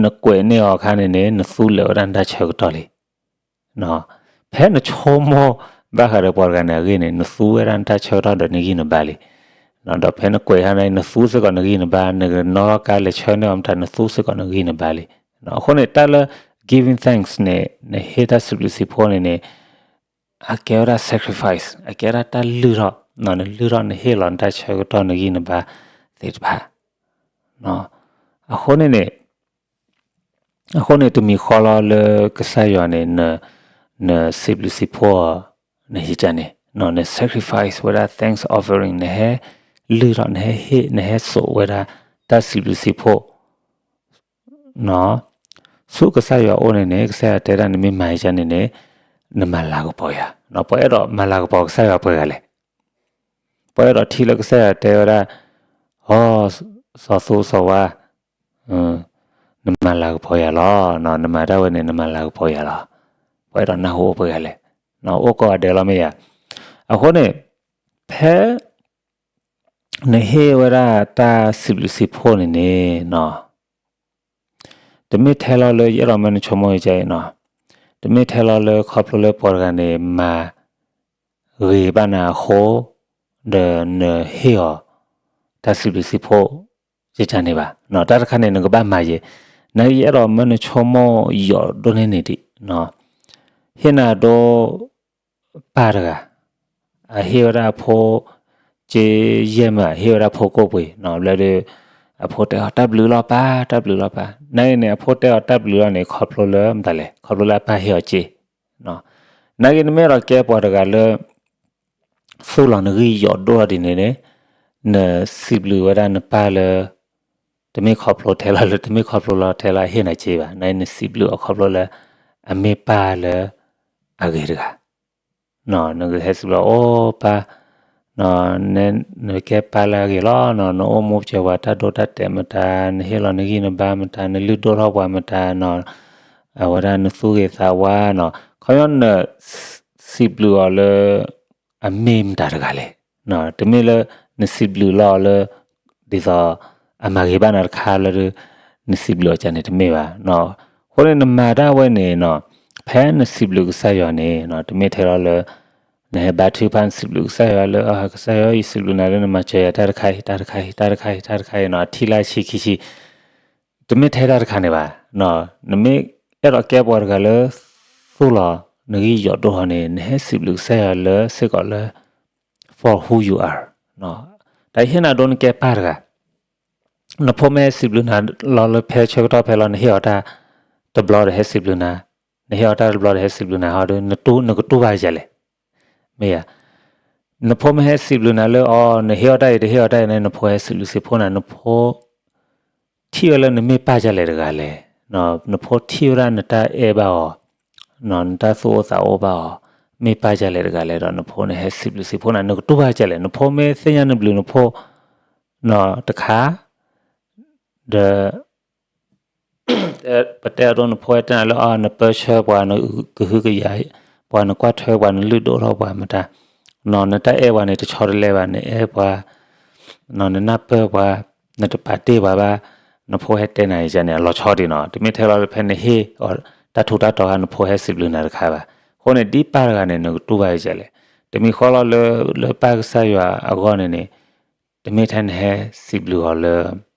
နကွဲးန့ၢ်အီၤအခါန့ၣ်န့ၣ် နသူလၢာ်ဝဲဒၣ်နတၢ်ဆၢကတီၢ်လံ. ဖဲနဆိကမိၣ်ဘၣ်ဃးဒီးပှၤတဂၤန့ၣ်အဂ့ၢ်န့ၣ် နသူဝဲဒၣ်နတၢ်ဆၢကတီၢ်ဒီးနဂံၢ်နဘါလံ. ဒီးဖဲနကွဲးဟါန့ၣ် နသူစ့ၢ်ကီးနဂံၢ်နဘါ, နကနီၣ်ကါလဲၤဆှၢန့ၢ်အီၤမတၤ နသူစ့ၢ်ကီးနဂံၢ်နဘါလံ. အဃိန့ၣ် တၢ်လၢ giving thanks န့ၣ် နဟ့ၣ်တၢ်စံးဘျုးစံးဖှိၣ်န့ၣ်န့ၣ် အကဲဝဲဒၣ် sacrifice အကဲဝဲဒၣ်တၢ်လုၢ်ထီၣ်, နလုၢ်ထီၣ်နဟ့ၣ်လီၤနတၢ်ဆၢကတီၢ်နဂံၢ်နဘါသ့ၣ်တဖၣ်. အဃိန့ၣ်န့ၣ် အဃိန့ၣ်တမံၤဃီလီၤလၢကစၢ်ယွၤန့ၣ် နစံးဘျုးစံးဖှိၣ်အီၤ နဟ့ၣ်ကန့ၣ် န sacrifice ဝဲဒၣ် thanks offering နဟဲလုၢ်ထီၣ် နဟဲဟ့ၣ် နဟဲစိာ်ဝဲဒၣ်တၢ်စံးဘျုးစံးဖှိၣ် ဆူကစၢ်ယွၤအအိၣ်န့ၣ်န့ၣ် ကစၢ်ယွၤတဲဒၣ်နမ့ၢ်မၤယကန့ၣ်န့ၣ် နမၤလၤကပီၤယၤ. ပှၤအဲၣ်ဒိးမၤလၤကပီၤကစၢ်ယွၤပှဲၤဂၤလဲၣ်. ပှၤအဲၣ်ဒိးထံၣ်လၢကစၢ်ယွၤတဲဝဲဒၣ် အိ စီၤသူစီၤဝါ နမၤလၤကပီၤယၤလီၤ. နမၤတၢ်ဝဲန့ၣ် နမၤလၤကပီၤယၤလီၤ. ပှၤအဲၣ်ဒိးနၢ်ဟူအိၣ်ပှဲၤဂၤလဲၣ်. အိၣ်ကိးဂၤဒဲးလီၤမ့ၢ်ယၤ. အဃိန့ၣ် ဖဲ နဟ့ၣ်ဝဲဒၣ်တၢ်စံးဘျုးစံးဖှိၣ်န့ၣ်န့ၣ် တမ့ၢ်ထဲလီၤလၢယအဲၣ်ဒိးမၢနဆိကမိၣ်ယကအံၤနီၤ, တမ့ၢ်ထဲလီၤလၢခီဖျိလၢပှၤတဂၤန့ၣ် မၤဂ့ၤဘၣ်နၤအဃိ ဒီးနဟ့ၣ်အီၤ တၢ်စံးဘျုးစံးဖှိၣ် ယကန့ၣ်ဘၣ်. တၢ်တခါန့ၣ် နကဘၣ်မၤယဲ, နာ်က့ယအဲၣ်ဒိးမၢနဆိကမိၣ်ယိာ်ဒိၣ်န့ၢ်န့ၣ်ဒံး, ဟ့ၣ်နၤဒိ ပၢ်တဂၤ အဟ့ၣ်ဝဲဒၣ်အဖိ က့ယဲၢ်မး ဟ့ၣ်ဝဲဒၣ်ဖိကိၣ်ပှ့ၤ ဘျီဒီး အဖိတဲအီၤ တၢ်ဘျုးလီၤပၢ် တၢ်ဘျုးလီၤပၢ်. နာ်က့န့ၣ် အဖိတဲအီၤတၢ်ဘျုးလီၤန့ၣ် ခီဖျိလၢမတၤလဲၣ် ခီဖျိလၢအပၢ်ဟ့ၣ်အီၤက့. နာ်က့နမ့ၢ်အဲၣ်ဒိးကဲပှၤတဂၤလၢ သူၣ်လီၤနဂံၢ်ယိာ်ဒိၣ်ထီၣ်ဒ်န့ၣ်န့ၣ် နစံးဘျုးဝဲဒၣ်နပၢ်လၢ တမ့ၢ်ခီဖျိထဲလီၤလၢ တမ့ၢ်ခီဖျိလီၤထဲလီၤဟ့ၣ်နၤက့ဘၣ်. နာ်က့နစံးဘျုးအီၤခီဖျိလၢ အမ့ၢ်ပၢ်လၢအဂ့ၤတဂၤ နကဟဲစံးဘျုး အိ ပၢ်, နကဲပၢ်လၢအဂ့ၤလီၤ, နအိၣ်မူပှဲၤပှၤတၢ်ဒိတၢ်တဲာ်မတၤ, နဟ့ၣ်လီၤနဂံၢ်နဘါမတၤ, နလုၢ်ဒိၣ်ထီၣ်ပှၤမတၤ, အဝဲဒၣ်နသူၣ်ဂ့ၤသးဝါနီၤ. ခီပညီနစံးဘျုးအီၤလၢ အမ့ၢ်မတၤတဂၤလဲၣ်. တမ့ၢ်လၢနစံးဘျုးလီၤအီၤလၢ ဒ်သိး အမၤဂ့ၤဘၣ်နၤတခါလၢ နစံးဘျုးအီၤကန့ၣ်တမ့ၢ်ဘၣ်. အဃိန့ၣ်နမၤတၢ်ဝဲန့ၣ်နီၤ, ဖဲနစံးဘျုးကစၢ်ယွၤန့ၣ် တမ့ၢ်ထဲလီၤလၢ နဟဲဘါထုကဖၣ်နစံးဘျုးကစၢ်ယွၤလၢ ကစၢ်ယွၤ ယစံးဘျုးနၤလၢနမၤစၢၤယၤတၢ်တခါအံၤ တၢ်တခါအံၤ တၢ်တခါအံၤ တၢ်တခါအံၤနီၤ ထံၣ်လၢဆံခံဆံ တမ့ၢ်ထဲတၢ်တခါန့ၣ်ဘၣ်. နမ့ၢ်အဲၣ်ဒိးကဲပှၤတဂၤလၢ သူၣ်လီၤနဂံၢ်ယိာ်ဒိၣ်ထီၣ်န့ၣ် နဟဲစံးဘျုးကစၢ်ယွၤလၢစ့ၢ်ကီးလၢ for who you are. တၢ်ဟ့ၣ်နၤဒိနကဲပၢ်တဂၤ နဖိမ့ၢ်ဟဲစံးဘျုးနၤလီၤလၢဖဲဆၢကတီၢ်ဖဲလီၤ နဟ့ၣ်အီၤတၢ်တဘျီဒီးဟဲစံးဘျုးနၤ, နဟ့ၣ်အီၤတၢ်တဘျီဒီးဟဲစံးဘျုးနၤ ဟီဒု နကတူၢ်ဘၣ်ယၤလဲၣ်. မ့ၢ်ဧါ. နဖိမ့ၢ်ဟဲစံးဘျုးနၤလၢအီၤ နဟ့ၣ်အီၤတၢ်အံၤ တဟ့ၣ်အီၤတၢ်အံၤန့ၣ် နဖိဟဲစံးဘျုးစံးဖှိၣ်နၤ နဖိ ထံၣ်ဝဲလၢနမ့ၢ်ပၢ်ဒ်လဲၣ်တဂၤလဲၣ်. နဖိထံၣ်ဝဲဒၣ်နတၢ်အဲၣ်ဘၣ်အီၤ, နတၢ်သူၣ်အိၣ်သးအိၣ်ဘၣ်အီၤ, မ့ၢ်ပၢ်ဒ်လဲၣ်တဂၤလဲၣ်ဒီး နဖိန့ၣ်ဟဲစံးဘျုးစံးဖှိၣ်နၤ နကတူၢ်ဘၣ်ဒ်လဲၣ်. နဖိမ့ၢ်သ့ၣ်ညါနဘျုးနဖှိၣ် တခါ ဒီး ပတဲအဒိ နဖိဟဲတဲနၤလၢအီၤ နပၢဆှၢပှၤ နကဟုကယာ်ပှၤ နကွၢ်ထွဲပှၤ နလုၢ်ဒိၣ်ထီၣ်ပှၤမတၤ, နတၢ်အဲၣ်ပှၤန့ၣ် တဆီတလဲဘၣ် နအဲၣ်ပှၤ, နနၢ်ပၢၢ်ပှၤ, နတပာ်တ့ၢ်ပှၤဘၣ်, နဖိဟဲတဲနၤအံၤန့ၣ် အလီၤဆီဒံးနီၤ. တမ့ၢ်ထဲလီၤလၢဖဲနဟ့ၣ်အီၤတၢ်ထူးတၢ်တီၤ နဖိဟဲစံးဘျုးနၤတခါဘၣ်. အဃိန့ၣ် ဒ်ပၢ်တဂၤန့ၣ် နကတူၢ်ဘၣ်အံၤလဲၣ်. တမံၤဃီလီၤလၢ လၢပၢ်ကစၢ်ယွၤအဂီၢ်န့ၣ်န့ၣ် တမ့ၢ်ထဲနဟဲစံးဘျုးအီၤလၢ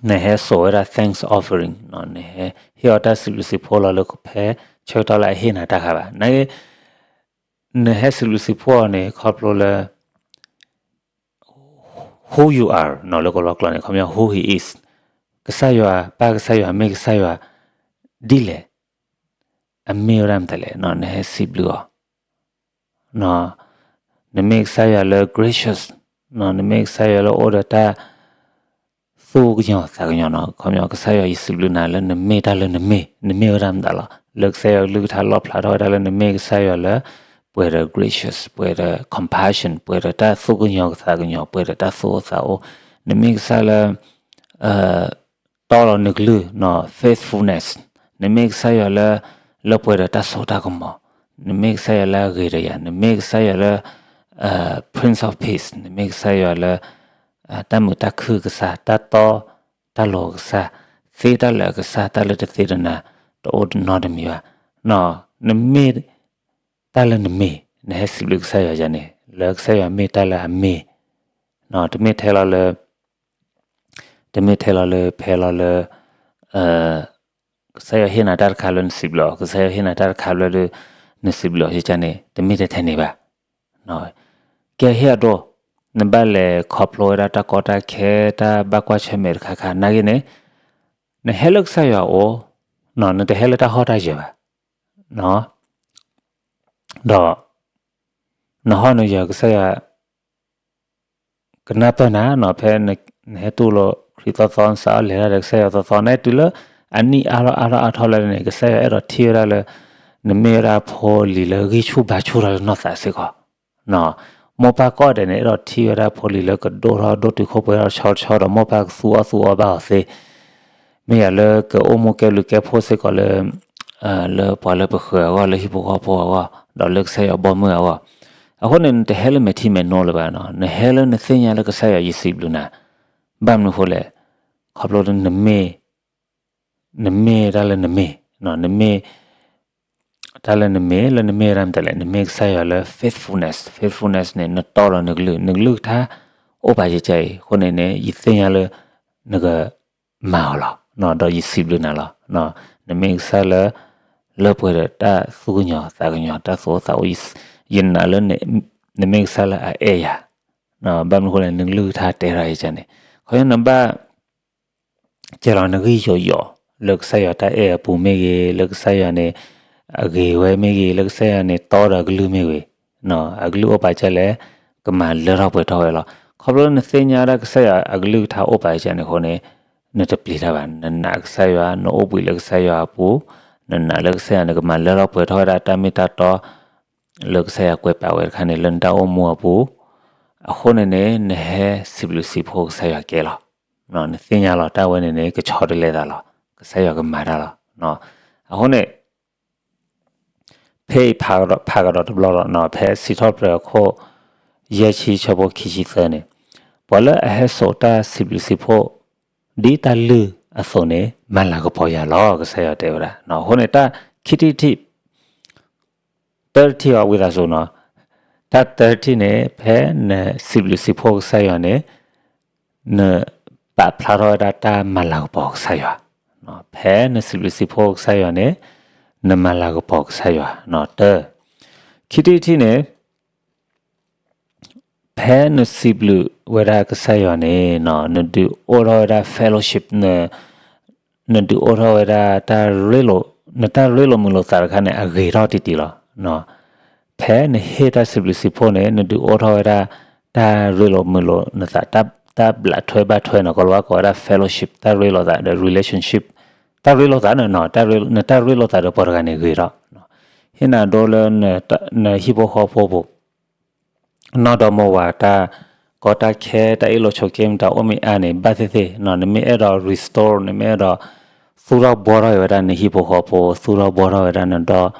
နဟဲစိာ်ဝဲဒၣ် thanks offering နဟဲဟ့ၣ်အီၤတၢ်စံးဘျုးစံးဖှိၣ်လီၤလၢဖဲဆၢကတီၢ်လၢအဟ့ၣ်နၤတၢ်ခါဘၣ်. န နဟဲစံးဘျုးစံးဖှိၣ်အီၤန့ၣ် ခီဖျိလၢ who you are လၢကလီကျိာ်န့ၣ် ခီပညီ who he is, ကစၢ်ယွၤ ပၢ်ကစၢ်ယွၤ မ့ၢ်ကစၢ်ယွၤဒ်လဲၣ်, အမ့ၢ်ဝဲဒၣ်မတၤလဲၣ် နဟဲစံးဘျုးအီၤ နမ့ၢ်ကစၢ်ယွၤလၢ gracious, နမ့ၢ်ကစၢ်ယွၤလၢအိၣ်ဒီးတၢ်သူၣ်ကညီၤသးကညီၤနီၤ. ခီပညီကစၢ်ယွၤ ယစံးဘျုးနၤလၢနမ့ၢ်တၢ်လၢနမ့ၢ်, နမ့ၢ်ဝဲဒၣ်မတၤလီၤ. လၢကစၢ်ယွၤကလုၢ်ကထါလီၣ်ဖျါထီၣ်ဝဲဒၣ်လၢနမ့ၢ်ကစၢ်ယွၤလၢ ပှဲၤဒီး gracious, ပှဲၤဒီး compassion, ပှဲၤဒီးတၢ်သူၣ်ကညီၤသးကညီၤ, ပှဲၤဒီးတၢ်သူၣ်အိၣ်သးအိၣ်, နမ့ၢ်ကစၢ်လၢ တီလီၤနကလုၢ်နီၤ faithfulness, နမ့ၢ်ကစၢ်ယွၤလၢ လၢပှဲၤဒီးတၢ်စိတၢ်ကမီၤ, နမ့ၢ်ကစၢ်ယွၤလၢအဂ့ၤဒီးယၤ, နမ့ၢ်ကစၢ်ယွၤလၢ Prince of Peace, နမ့ၢ်ကစၢ်ယွၤလၢ တၢ်မုာ်တၢ်ခုၣ်ကစၢ်, တၢ်တီတၢ်လိၤကစၢ်, သ့တၢ်လၢာ်အကစၢ်, တၢ်လၢတသ့တနၤ တအိၣ်တနီတမံၤဘၣ်. နမ့ၢ်တၢ်လၢနမ့ၢ်, နဟဲစံးဘျုးကစၢ်ယွၤယၤန့ၣ် လၢကစၢ်ယွၤမ့ၢ်တၢ်လၢအမ့ၢ်, တမ့ၢ်ထဲလီၤလၢ တမ့ၢ်ထဲလီၤလၢ ဖဲလီၤလၢ ကစၢ်ယွၤဟ့ၣ်နၤတၢ်တခါလၢနစံးဘျုးအီၤ, ကစၢ်ယွၤဟ့ၣ်နၤတၢ်တခါလၢ နစံးဘျုးအီၤယကန့ၣ် တမ့ၢ်ထဲထဲန့ၣ်ဘၣ်. ကဲဟ့ၣ်အဒိ, နဘၣ်လဲၤခီဖျိဝဲဒၣ်တၢ်ကီတၢ်ခဲ တၢ်ဘၣ်ကွၢ်ဆၢၣ်မဲာ်တခါခါ နာ်က့န့ၣ် နဟဲလၢကစၢ်ယွၤအအိၣ်, နတဟဲလၢတၢ်ဟီၣ်တၢ်ယၢၤဘၣ်, ဒီး နဟီၣ်နယၢၤကစၢ်ယွၤ ကနၢ်ပၢၢ်နၤနီၤ, ဖဲနဟဲတူၢ်လိာ်ခရံာ်သီသီ နစးထီၣ်လဲၤတၢ်ဒီးကစၢ်ယွၤသီသီ နဟဲတုၤလၢအနံၣ်အါထီၣ်အါထီၣ်အါထီၣ်လၢန့ၣ် ကစၢ်ယွၤအဲၣ်ဒိးထံၣ်ဝဲဒၣ်လၢ နမ့ၢ်ဝဲဒၣ်ဖိလံၤလၢဂံၢ်ဆူၣ်ဘါဆူၣ်တၢ်လၢနီၢ်သးစ့ၢ်ကီး. မိၢ်ပၢ်ကိးဂၤဒဲးန့ၣ် အဲၣ်ဒိးထံၣ်ဝဲဒၣ်ဖိလံၤလၢကဒိၣ်ထီၣ်ဒိၣ်တုာ်ခိၣ်ပှဲၤထီၣ်ဆီဆီဒီး မိၢ်ပၢ်ကသူၣ်အီၣ်သူၣ်အီဘၣ်အီၤသ့ မ့ၢ်ယၤလၢကအိၣ်မူကဲဘျုးကဲဖှိၣ်စ့ၢ်ကီးလၢ လၢပှၤလၢပဃၢၤအဂီၢ်, လၢဟံၣ်ဖိဃီဖိအဂီၢ်, ဒီးလၢကစၢ်ယွၤဘီမုၢ်အဂီၢ်. အဃိန့ၣ် နတဟဲလၢမဲာ်ထံမဲာ်နိလၢၤဘၣ်နီၤ, နဟဲလၢနသ့ၣ်ညါလၢကစၢ်ယွၤယစံးဘျုးနၤ, ဘၣ်မနုၤအဃိလဲၣ်, ခီဖျိလၢနမ့ၢ် နမ့ၢ်တၢ်လၢနမ့ၢ်, နမ့ၢ် တၢ်လၢနမ့ၢ် လၢနမ့ၢ်ဝဲဒၣ်မတၤလဲၣ်, နမ့ၢ်ကစၢ်ယွၤလၢ faithfulness, faithfulness န့ၣ် နတီလီၤနကလုၢ်, နကလုၢ်ကထါအိၣ်ပာ်ကဲကဲအံၤ, အဃိန့ၣ်န့ၣ် ယသ့ၣ်ညါလၢ နကမၤအီၤလီၤ, ဒီးယစံးဘျုးနၤလီၤ. နမ့ၢ်ကစၢ်လၢ လၢပှဲၤဒီးတၢ်သူၣ်ကညီၤသးကညီၤ တၢ်သူၣ်အိၣ်သးအိၣ်, ယနာ်လၢ နမ့ၢ်ကစၢ်လၢအအဲၣ်ယၤ, ဘၣ်မနုၤအဃိလဲၣ် နကလုၢ်ကထါတဲထီၣ်ယကန့ၣ်, ခီဖျိနဘၣ် ကဲလီၤနဂံၢ်ယိာ်ယိာ် လၢကစၢ်ယွၤတၢ်အဲၣ်အပူၤမ့ၢ်ဂ့ၤ, လၢကစၢ်ယွၤန့ၣ် အဂ့ၤဝဲမ့ၢ်ဂ့ၤ, လၢကစၢ်ယွၤန့ၣ် တီဒီးအကလုၢ်မ့ၢ်ဂ့ၤ, အကလုၢ်အိၣ်ပာ်ကဲလဲၣ်, ကမၤလၢထီၣ်ပှဲၤထီၣ်ဝဲလီၤ. ခီဖျိနသ့ၣ်ညါဝဲဒၣ်ကစၢ်ယွၤအကလုၢ်ကထါအိၣ်ပာ်ကဲန့ၣ်အဃိန့ၣ် နတပျံၤတၢ်ဘၣ်, နနာ်ကစၢ်ယွၤ, နအိၣ်ဘှံးလၢကစၢ်ယွၤအပူၤ, နနာ်လၢကစၢ်ယွၤန့ၣ် ကမၤလၢထီၣ်ပှဲၤထီၣ်ဝဲဒၣ်တၢ်မ့ၢ်တၢ်တီ လၢကစၢ်ယွၤကွဲးပာ်ဝဲတခါန့ၣ် လၢနတၢ်အိၣ်မူအပူၤ, အဃိန့ၣ်န့ၣ် နဟဲစံးဘျုးစံးဖှိၣ်ကစၢ်ယွၤကဲလီၤ. နသ့ၣ်ညါလီၤ တၢ်ဝဲန့ၣ်န့ၣ် ကဆီတလဲသးလီၤ, ကစၢ်ယွၤကမၤတၢ်လီၤ. အဃိန့ၣ် ဖဲအံၤဖးကဒီးတဘျီလီၤ, ဖဲစံးထီၣ်ပတြၢၤအခိၣ် ယဲၢ်ဆံ ဆၢဖိခံဆံသၢန့ၣ်, ပှၤလၢအဟဲစိာ်တၢ်စံးဘျုးစံးဖှိၣ် ဒ်တၢ်လုၢ်အသိးန့ၣ် မၤလၤကပီၤယၤလီၤ, ကစၢ်ယွၤတဲဝဲဒၣ်. အဃိန့ၣ် တၢ်ခံထံၣ်တထံၣ် တၢတထံၣ်အီၤဝံသးစူၤနီၤ, တၢ်တၢတထံၣ်န့ၣ် ဖဲနစံးဘျုးစံးဖှိၣ်ကစၢ်ယွၤန့ၣ် နပာ်ဖျါထီၣ်ဝဲဒၣ်တၢ်မၤလၤကပီၤကစၢ်ယွၤ, ဖဲနစံးဘျုးစံးဖှိၣ်ကစၢ်ယွၤန့ၣ် နမၤလၤကပီၤကစၢ်ယွၤ, တၢ, ခံထံၣ်တထံၣ်န့ၣ် ဖဲနစံးဘျုးဝဲဒၣ်ကစၢ်ယွၤန့ၣ် နဒုးအိၣ်ထီၣ်ဝဲဒၣ် fellowship, နဒုးအိၣ်ထီၣ်ဝဲဒၣ်တၢ်ရ့လိာ်, နတၢ်ရ့လိာ်မုာ်လိာ်သးတခါန့ၣ် အဂ့ၤထီၣ်တံၢ်တံၢ်လီၤ. ဖဲနဟ့ၣ်တၢ်စံးဘျုးစံးဖှိၣ်န့ၣ် နဒုးအိၣ်ထီၣ်ဝဲဒၣ် တၢ်ရ့လိာ်မုာ်လိာ်နသး, တၢ်ဘျးထွဲဘၣ်ထွဲန့ၣ် ကီၤလၤဝါကိးဝဲဒၣ် fellowship, တၢ်ရ့လိာ်သးဒီး relationship, တၢ်ရ့လိာ်သးန့ၣ်, နတၢ်ရ့လိာ်သးဒီးပှၤတဂၤန့ၣ်ဂ့ၤထီၣ်, ဟ့ၣ်နၤဒိလၢ နဟံၣ်ဖိဃီဖိပူၤ နီၢ်ဒီမါဝၤတၢ်ကီတၢ်ခဲ တၢ်အ့ၣ်လိာ်ဆိးက့မတၤအိၣ်မ့ၢ်အါန့ၣ် ဘၣ်သ့ၣ်သ့ၣ်, နမ့ၢ်အဲၣ်ဒိး restore, နမ့ၢ်အဲၣ်ဒိး သူၣ်ထီၣ်ဘှီထီၣ်ဝဲဒၣ်နဟံၣ်ဖိဃီဖိ, သူၣ်ထီၣ်ဘှီထီၣ်ဝဲဒၣ်နဒီၣ်,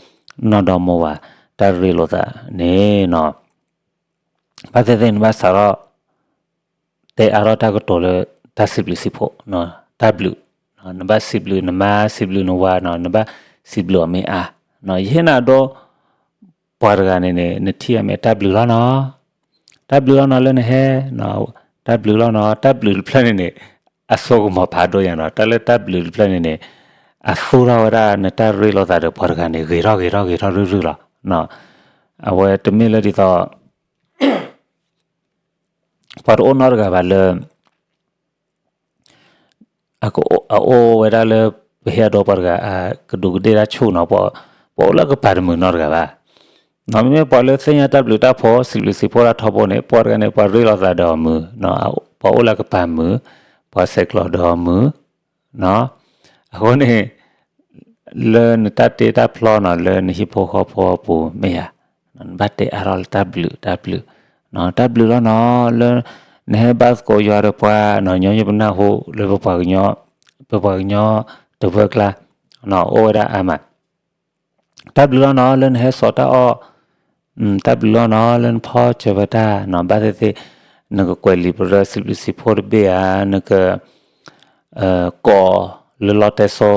နီၢ်ဒီမါဝၤ, တၢ်ရ့လိာ်သးန့ၣ်နီၤ, ဘၣ်သ့ၣ်သ့ၣ်နဘၣ်စးထီၣ် တဲအါထီၣ်တၢ်ကတိၤလၢ တၢ်စံးဘျုးစံးဖှိၣ်, တၢ်ဘျုး, နဘၣ်စံးဘျုးနမါ စံးဘျုးနဝၤနီၤ, နဘၣ်စံးဘျုးအီၤမ့ၢ်အါ, ယဟ့ၣ်နၤဒိ ပှၤတဂၤန့ၣ်န့ၣ် နထံၣ်အမ့ၢ်တၢ်ဘျုးလီၤနီၤ, တၢ်ဘျုးလီၤနီၤလၢနဟဲ, တၢ်ဘျုးလီၤနီၤ, တၢ်ဘျုးတဖျၢၣ်န့ၣ်န့ၣ် အစိကမီၤဖးဒိၣ်ညါနီၤ, တၢ်လၢတၢ်ဘျုးတဖျၢၣ်န့ၣ်န့ၣ် အသူၣ်ထီၣ်ဝဲဒၣ်နတၢ်ရ့လိာ်သးဒီးပှၤတဂၤန့ၣ် ဂ့ၤထီၣ်ဂ့ၤထီၣ်ဂ့ၤထီၣ်ရုၢ်ရုၢ်လီၤ. အဝဲတမ့ၢ်လၢဒ်သိး ပှၤတအိၣ်နီတဂၤဘၣ်လၢ အအိၣ်ဝဲဒၣ်လၢ ပဟ့ၣ်အဒိပှၤတဂၤ ကဒူးကဒ့ၣ်တၢ်ဆူၣ်နီၤ, ပှၤအိၣ်လၢကပၤတမုာ်နီတဂၤဘၣ်. မ့မ့ၢ်ပှၤလၢသ့ၣ်ညါတၢ်ဘျုးတၢ်ဖှိၣ် စံးဘျုးစံးဖှိၣ်တၢ်ထီဘိန့ၣ် ပှၤတဂၤန့ၣ် ပှၤရ့လိာ်သးဒီးအမုာ်, ပှၤအိၣ်လၢကပၤမုာ်, ပှၤဆဲးကျိးဒီးအမုာ်, အဃိန့ၣ် လၢနတၢ်တ့တၢ်ဖျီနီၤ လၢနဟံၣ်ဖိဃီဖိအပူၤမ့ၢ်ယၤ, နဘၣ်တဲအါထီၣ်လၢတၢ်ဘျုး တၢ်ဘျုး, တၢ်ဘျုးလီၤနီၤ လၢ နဟဲဘါသကိးယွၤဒီးပှၤနီၤ, ညီနုၢ်ပနၢ်ဟူလၢပပှၤကညီ ပပှၤကညီတဝၢကျါ အိၣ်ဝဲဒၣ်အါမး, တၢ်ဘျုးလီၤနီၤ လၢနဟဲစိာ်တၢ်အီၣ်, တၢ်ဘျုးလီၤနီၤ လၢနဖီၣ်စၢၤဝဲတၢ်နီၤ, ဘၣ်သ့ၣ်သ့ၣ် နကကွဲးလံာ်ပရၢစံးဘျုးစံးဖှိၣ်တဘ့ၣ်ဧါ, နက ကိးလၢလီတဲစိ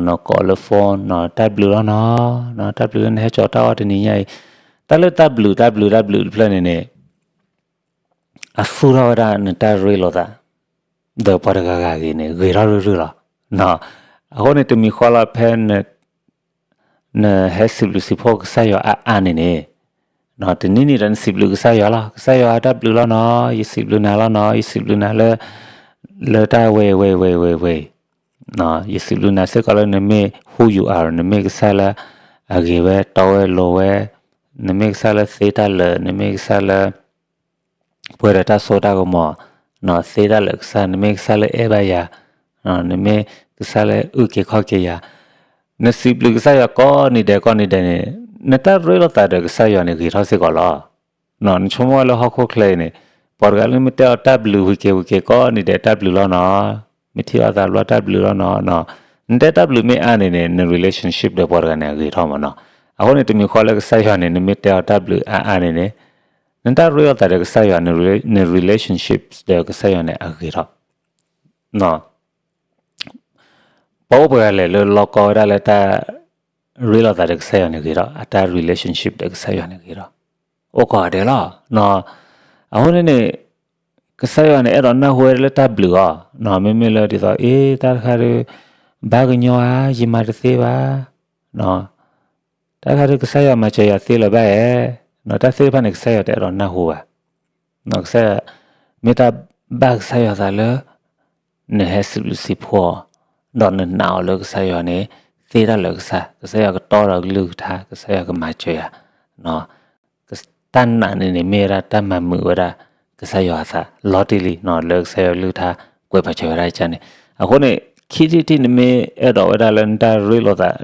နကိးလၢ phone နီၤ, တၢ်ဘျုးလီၤနီၤ, တၢ်ဘျုးလၢနဟဲစိာ်တၢ်အီၣ်တနံၤညါအံၤ, တၢ်လၢတၢ်ဘျုး တၢ်ဘျုး တၢ်ဘျုးတဖျၢၣ်န့ၣ်န့ၣ် အသူၣ်ထီၣ်ဝဲဒၣ်နတၢ်ရ့လိာ်သး ဒီးပှၤတဂၤဂၤအဂ့ၤန့ၣ် ဂ့ၤထီၣ်ရုၢ်ရုၢ်လီၤ. အဃိန့ၣ် တမံၤဃီလီၤ ဖဲ နဟဲစံးဘျုးစံးဖှိၣ်ကစၢ်ယွၤအါအါန့ၣ်န့ၣ်, တနံၤနံၤဒီးနစံးဘျုးကစၢ်ယွၤလီၤ, ကစၢ်ယွၤတၢ်ဘျုးလီၤနီၤ, ယစံးဘျုးနၤလီၤနီၤ, ယစံးဘျုးနၤလၢ လၢတၢ်ဝဲဝဲဝဲဝဲဝဲ, ယစံးဘျုးနၤစ့ၢ်ကီးလၢနမ့ၢ် who you are, နမ့ၢ်ကစၢ်လၢ အဂ့ၤဝဲတီဝဲလိၤဝဲ, နမ့ၢ်ကစၢ်လၢသ့တၢ်လၢာ်, နမ့ၢ်ကစၢ်လၢ ပှဲၤဒီးတၢ်စိတၢ်ကမီၤ, သ့တၢ်လၢာ်ကစၢ်, နမ့ၢ်ကစၢ်လၢအဲၣ်ဘၣ်ယၤ, နမ့ၢ်ကစၢ်လၢအုၣ်က့ၤခီၣ်က့ၤယၤ, နစံးဘျုးကစၢ်ယွၤကိးနံၤဒဲးကိးနံၤဒဲးန့ၣ်, နတၢ်ရ့လိာ်သးဒီးကစၢ်ယွၤန့ၣ် ဂ့ၤထီၣ်စ့ၢ်ကီးလီၤ. နဆိကမိၣ်ဝဲလၢဟီၣ်ခိၣ်ချၢအံၤန့ၣ်, ပှၤတဂၤလၢမ့ၢ်တဲအီၤတၢ်ဘျုးဝံၤက့ၤဝံၤက့ၤကိးနံၤဒဲး တၢ်ဘျုးလီၤနီၤ, မ့ၢ်ထံၣ်အီၤသးဘျီတၢ်ဘျုးလီၤနီၤ, နတဲတၢ်ဘျုးမ့ၢ်အါန့ၣ်န့ၣ် န relationship ဒီးပှၤတဂၤန့ၣ် အဂ့ၤထီၣ်မးနီၤ. အဃိန့ၣ် တမံၤဃီလၢကစၢ်ယွၤန့ၣ် နမ့ၢ်တဲအီၤတၢ်ဘျုးအါအါန့ၣ်န့ၣ်, နတၢ်ရ့လိာ်သးဒီးကစၢ်ယွၤ န relationship ဒီးကစၢ်ယွၤန့ၣ် အဂ့ၤထီၣ် ပှၤအိၣ်ပှဲၤဂၤလဲၣ်လၢလီၤကီဝဲဒၣ်လၢတၢ်ရ့လိာ်သးဒီးကစၢ်ယွၤန့ၣ်ဂ့ၤထီၣ်, အတၢ် relationship ဒီးကစၢ်ယွၤန့ၣ်ဂ့ၤထီၣ်, အိၣ်ကိးဂၤဒဲးလီၤ. အဃိန့ၣ်န့ၣ် ကစၢ်ယွၤန့ၣ် အဲၣ်ဒိးနၢ်ဟူဝဲလၢတၢ်ဘျုးအီၤ, မ့မ့ၢ်လၢဒ်သိး အ့ တၢ်တခါဒီး ဘၣ်ကညီဧါ, ယမၤတသ့ဘၣ်, တၢ်တခါဒီး ကစၢ်ယွၤမၤစၢၤယၤသ့လၢၤဘၣ်ဧါ, တၢ်သ့ၣ်တဖၣ်န့ၣ် ကစၢ်ယွၤတအဲၣ်ဒိးနၢ်ဟူဘၣ်. ကစၢ်ယွၤ မ့ၢ်တၢ်ဘၣ်ကစၢ်ယွၤသးလၢ နဟဲစံးဘျုးစံးဖှိၣ်အီၤ, ဒီးနနာ်အီၤလၢကစၢ်ယွၤန့ၣ် သ့တၢ်လၢာ်ကစၢ်, ကစၢ်ယွၤကတီဒီးကလုၢ်ကထါ, ကစၢ်ယွၤကမၤစၢၤယၤ, တၢ်နာ်န့ၣ်န့ၣ် မ့ၢ်ဝဲဒၣ်တၢ်မၤမုာ်ဝဲဒၣ် ကစၢ်ယွၤအသး လီၤတံၢ်လံ လၢကစၢ်ယွၤကလုၢ်ကထါ ကွဲးပာ်စၢၤဝဲဒၣ်ကန့ၣ်. အဃိန့ၣ် ခံထံၣ်တထံၣ် နမ့ၢ်အဲၣ်ဒိးဝဲဒၣ်လၢနတၢ်ရ့လိာ်သး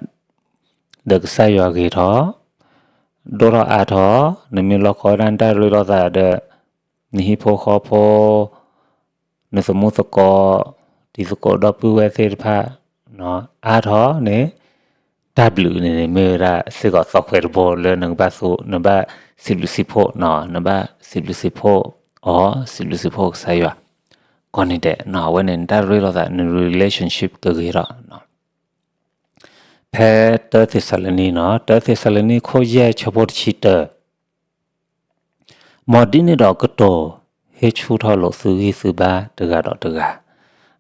ဒီးကစၢ်ယွၤဂ့ၤထီၣ်, ဒိၣ်ထီၣ်အါထီၣ်, နမ့ၢ်လီၤကီဝဲဒၣ်နတၢ်ရ့လိာ်သးဒီး နဟံၣ်ဖိဃီဖိ, နသမူသကိး, တံၤသကိးဒီပုၢ်ဝဲၢ်သ့ၣ်တဖၣ် အါထီၣ်န့ၣ်, တၢ်ဘျုးန့ၣ်န့ၣ် မ့ၢ်ဝဲဒၣ်စ့ၢ်ကီးသီၣ်ခွဲးတဘိလၢနကဘၣ်သူ နဘၣ်စံးဘျုးစံးဖှိၣ်, နဘၣ်စံးဘျုးစံးဖှိၣ်အီၤ, စံးဘျုးစံးဖှိၣ်ကစၢ်ယွၤ ကိးနံၤဒဲး, အဝဲန့ၣ် နတၢ်ရ့လိာ်သး န relationship ကဂ့ၤထီၣ်. ဖဲတၢသ့းစၤလနံနီၤ, တၢသ့းစၤလနံ ခိၣ်ယဲၢ် ဆၢဖိတဆံတၢ, မ်ဒ်န့ၣ်ဒီးကတိၤဟ့ၣ်ဆူၣ်ထီၣ်လိာ်သုဂံၢ်သုဘါတဂၤဒီးတဂၤ,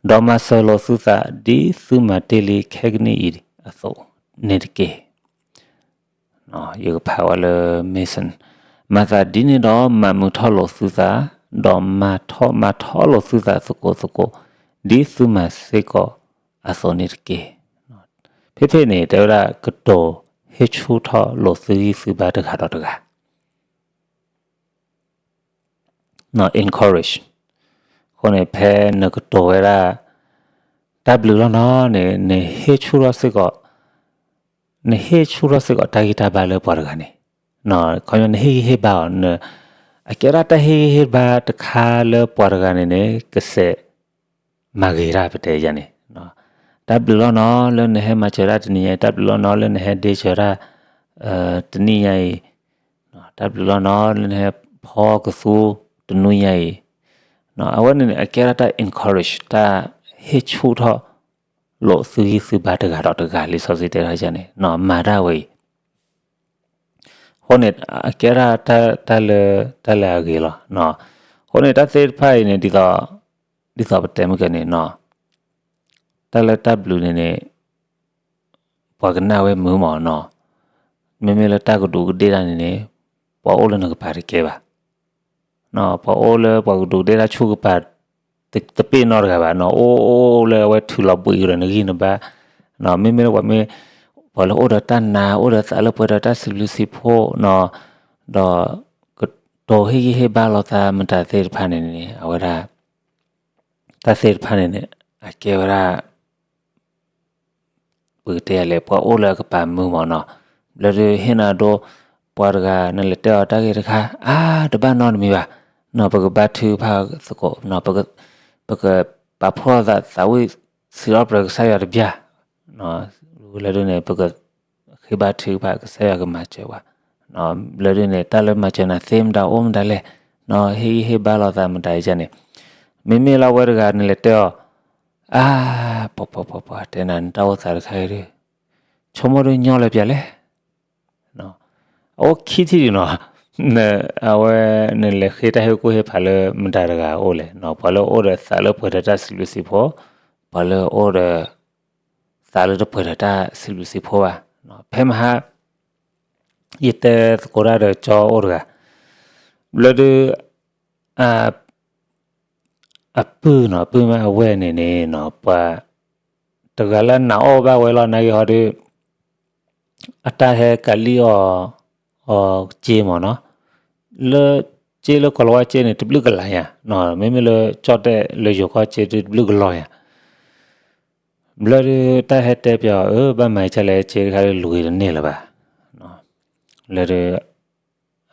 ဒီးမၤစၢၤလိာ်သုသး ဒ်သုမၤတ့ၢ်လံခဲကနံၣ်အံၤအသိးန့ၣ်တက့ၢ်. ယကဖးဝဲလၢ Mason, မၤသးဒ်န့ၣ်ဒီးမၤမုာ်ထီၣ်လိာ်သုသး, ဒီးမၤထီၣ်မၤထီလိာ်သုသးသကိးသကိး, ဒ်သုမၤစ့ၢ်ကီးအသိးန့ၣ်တက့ၢ်. ဖဲဖဲန့ၣ် တဲဝဲဒၣ်ကတိၤဟ့ၣ်ဆူၣ်ထီၣ်လိာ်သုဂံၢ်သုဘါတဂၤဒီးတဂၤ encourage. အဃိန့ၣ် ဖဲနကတိၤဝဲဒၣ် တၢ်ဘျုးလီၤနီၤန့ၣ် နဟ့ၣ်ဆူၣ်ထီၣ်စ့ၢ်ကီး, နဟ့ၣ်ဆူၣ်ထီၣ်စ့ၢ်ကီးတၢ်ဂံၢ်တၢ်ဘါလၢပှၤတဂၤန့ၣ်, ခီပညီနဟ့ၣ်ဂံၢ်ဟ့ၣ်ဘါအီၤ, အကဲဒၣ်တၢ်ဟ့ၣ်ဂံၢ်ဟ့ၣ်ဘါတခါလၢပှၤတဂၤန့ၣ်န့ၣ် ကစဲး မၤဂ့ၤတၢ်ပတဲယၤန့ၣ်, တၢ်ဘျုးလီၤနီၤ လၢနဟဲမၤစၢၤတၢ်တနံၤညါအံၤ, တၢ်ဘျုးလီၤနီၤ လၢနဟဲဒ့စၢၤတၢ် တနံၤညါအံၤ, တၢ်ဘျုးလီၤနီၤ လၢနဟဲဖီကသူတနွံညါအံၤ, အဝဲန့ၣ်န့ၣ် အကဲထီၣ်တၢ် encourage တၢ်ဟ့ၣ်ဆူၣ်ထီၣ်လိာ်သုဂံၢ်သုဘါတဂၤဒီးတဂၤ လံာ်စီဆှံတဲထီၣ်န့ၣ် မၤတၢ်ဝဲအံၤ အဃိန့ၣ် အကဲထီၣ်တၢ်လၢ တၢ်လၢအဂ့ၤလီၤ. အဃိန့ၣ် တၢ်သ့ၣ်တဖၣ်အံၤန့ၣ် ဒ်သိးပတဲမ့ၢ်ကန့ၣ်နီၤ, တၢ်လၢတၢ်ဘျုးန့ၣ်န့ၣ် ပှၤကနၣ်ဝဲမုာ်မးနီၤ, မ့မ့ၢ်လၢတၢ်ကဒူးကဒ့ၣ်တၢ်န့ၣ်န့ၣ် ပှၤအိၣ်လၢနကပၤတကဲဘၣ် ပှၤအိၣ်လၢပှၤကဒူးကဒ့ၣ်တၢ်ဆူၣ်ကပၤ တပ့ၢ်နီတဂၤဘၣ်နီၤ, အိၣ်အိၣ်လၢအဝဲထုးလီၤဘှံးကဒီးနဂံၢ်နဘါ, မ့မ့ၢ်လၢပှၤမ့ၢ် ပှၤလၢအိၣ်ဒီးတၢ်နာ် အိၣ်ဒီးသးလၢပှဲၤဒီးတၢ်စံးဘျုးစံးဖှိၣ်နီၤ, ဒီးကတိၤဟ့ၣ်ဂံၢ်ဟ့ၣ်ဘါလိာ်သးမတၤသ့ၣ်တဖၣ်န့ၣ်န့ၣ် အဝဲဒၣ် တၢ်သ့ၣ်တဖၣ်န့ၣ်န့ၣ် အကဲဝဲဒၣ် ပကတဲယၤလဲၣ် ပှၤအိၣ်လၢအကပၤမုာ်မးနီၤ, ဘျီဒုးဟ့ၣ်နၤဒိ ပှၤတဂၤနလဲၤတဲအီၤတၢ်ဂ့ၢ်တခါ အါ တဘၣ်နီတမံၤဘၣ်နီၤ, ပကဘါထုကဖၣ်သကိးနီၤ, ပကပာ်ဖှိၣ်သးသးဝံၣ်စံးထီၣ်ပတြၢၤကစၢ်ယွၤတဘျီ, လၢဒုးန့ၣ် ပက ဃ့ဘါထုကဖၣ်ကစၢ်ယွၤကမၤစၢၤပှၤ, ဘျီဒုးန့ၣ် တၢ်လၢမၤစၢၤနၤသ့မတၤအိၣ်မတၤလဲၣ်, ဟ့ၣ်ဂံၢ်ဟ့ၣ်ဘါလိာ်သးမတၤအံၤန့ၣ်, မ့မ့ၢ်လၢအဝဲတဂၤနလဲၤတဲအီၤ အါ ပှၤပှၤပှၤပှၤ တဲနၤနတၢ်အိၣ်သးတခါအံၤဒုး ဆိကမိၣ်ဒုးညီလၢပျၢၤလဲၣ် အအိၣ်ခံထံၣ်ဒံးနီၤ, အဝဲ နလဲၤဃ့တၢ်ဟ့ၣ်ကူၣ်ဟ့ၣ်ဖးလၢမတၤတဂၤအအိၣ်လဲၣ်, ပှၤလၢအိၣ်ဒီးသးလၢပှဲၤဒီးတၢ်စံးဘျုးစံးဖှိၣ်, ပှၤလၢအိၣ်ဒီး သးလၢတပှဲၤဒီးတၢ်စံးဘျုးစံးဖှိၣ်ဘၣ်, ဖဲမဟါ ယတဲသကိးတၢ်ဒီးကၠီအိၣ်တဂၤ, ဘျီဒုး အပုၢ်နီၤ ပုၢ်မ့ၢ်အဝဲၢ်န့ၣ်န့ၣ်နီၤ ပှၤတဂၤလၢနာ်အီၣ်ဘၣ်ဝဲလီၤ နာ်က့ဟီဒုး အတၢ်ဟဲကးလံၣ်အီၤ အီၤစ့မးနီၤ, လၢ စ့လၢကီၤလၤဝါစ့န့ၣ် တဘျုးကလၤယၤ, မ့မ့ၢ်လၢကၠီၣ်တဲၣ်လၢယိၤကီၢ်စ့ဒုးတဘျုးကလီၤယၤ, ဘျီဒုးတၢ်ဟဲတဲပၠးအီၤ အၢ ဘၣ်မၤအံၤကလဲၣ် စ့တခါဒုးလူၤဂ့ၤတန့ၢ်လၢၤဘၣ်, လၢဒုး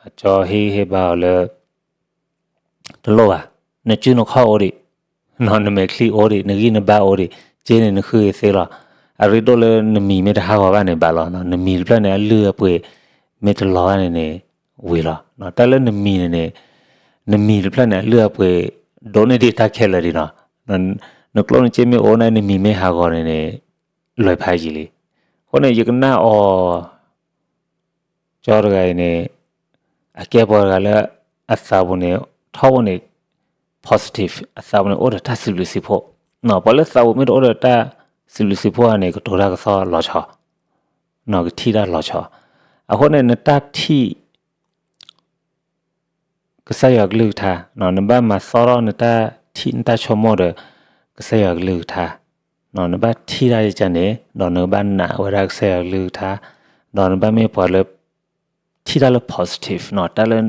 အကၠီဟ့ၣ်ဟ့ၣ်ဘါအီၤလၢ တလိၣ်ဘၣ်, နစုနခီၣ်အိၣ်ဒံး, နမဲာ်ချံအိၣ်ဒံး, နဂံၢ်နဘါအိၣ်ဒံး, စ့န့ၣ်နဃုဂ့ၤသ့လီၤ, အရ့ဒိၣ်လၢနမံၤမ့ၢ်တဟးဂီၤဘၣ်န့ၣ်ဘၣ်လီၤ, နမံၤတဖျၢၣ်န့ၣ် အလုၢ်အပှ့ၤမ့ၢ်တလီၤဘၣ်န့ၣ်န့ၣ် ဝံၤလီၤ, တၢ်လၢနမံၤန့ၣ်န့ၣ် နမံၤတဖျၢၣ်န့ၣ် အလုၢ်အပှ့ၤ ဒိးန့ၢ်ဒံးတၢ်ခဲလၢာ်ဒံးနီၤ, နကျိၣ်နစ့မ့ၢ်အိၣ်န့ၣ် နမံၤမ့ၢ်ဟးဂီၤန့ၣ်န့ၣ် လွဲဖးယံာ်လံ, အဃိန့ၣ် ယကနၣ်အီၤ ကၠီတဂၤအံၤန့ၣ် အကဲပှၤတဂၤလၢ အသးပူၤန့ၣ် ထီဘိန့ၣ် positive အသးပူၤန့ၣ် အိၣ်ဒီးတၢ်စံးဘျုးစံးဖှိၣ်, ပှၤလၢသးပူၤမ့ၢ်တအိၣ်ဒီးတၢ်စံးဘျုးစံးဖှိၣ်ဧါန့ၣ် ကတိၤတၢ်ကသီၣ်လီၤဆီ, ကထံၣ်တၢ်လီၤဆီ, အဃိန့ၣ် နတၢ်ထံၣ် ကစၢ်ယွၤကလုၢ်ကထါ, နဘၣ်မၤသီထီၣ်နတၢ်ထံၣ်နတၢ်ဆိကမိၣ်ဒီး ကစၢ်ယွၤကလုၢ်ကထါ, နဘၣ်ထံၣ်တၢ်ယကန့ၣ် ဒီးနကဘၣ်နာ်ဝဲဒၣ်ကစၢ်ယွၤကလုၢ်ကထါ, ဒီးနဘၣ်မ့ၢ်ပှၤလၢ ထံၣ်တၢ်လၢ positive နီၤ, တၢ်လၢ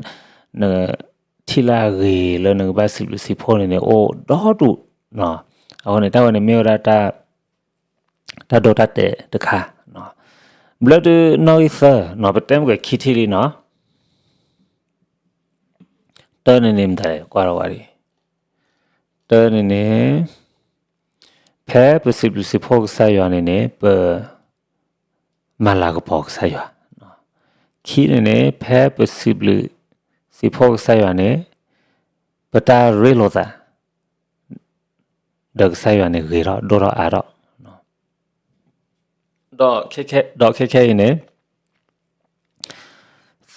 န ထံၣ်လၢအဂ့ၤလၢနကဘၣ်စံးဘျုးစံးဖှိၣ်န့ၣ်န့ၣ် အိၣ်ဒီဒူၣ်, အဃိန့ၣ် တၢ်ဝဲန့ၣ်မ့ၢ်ဝဲဒၣ် တၢ်ဒိတၢ်တဲာ်တခါ, ဘျီဒုးနီၣ်ဂံၢ်သၢနီၤ, ပတဲမ့ၢ်ကခံထံၣ်လံနီၤ, တၢန့ၣ်န့ၣ်မတၤလဲၣ် ကွၢ်လီၤဝဲဒၣ်, တၢန့ၣ်န့ၣ် ဖဲပစံးဘျုးစံးဖှိၣ်ကစၢ်ယွၤန့ၣ်န့ၣ် ပ မၤလၤကပီၤကစၢ်ယွၤ, ခံန့ၣ်န့ၣ် ဖဲပစံးဘျုးစံးဖှိၣ်ကစၢ်ယွၤန့ၣ် ပတၢ်ရ့လိာ်သး ဒီးကစၢ်ယွၤန့ၣ်ဂ့ၤထီၣ်ဒိၣ်ထီၣ်အါထီၣ်, ဒီးခဲခဲအံၤန့ၣ်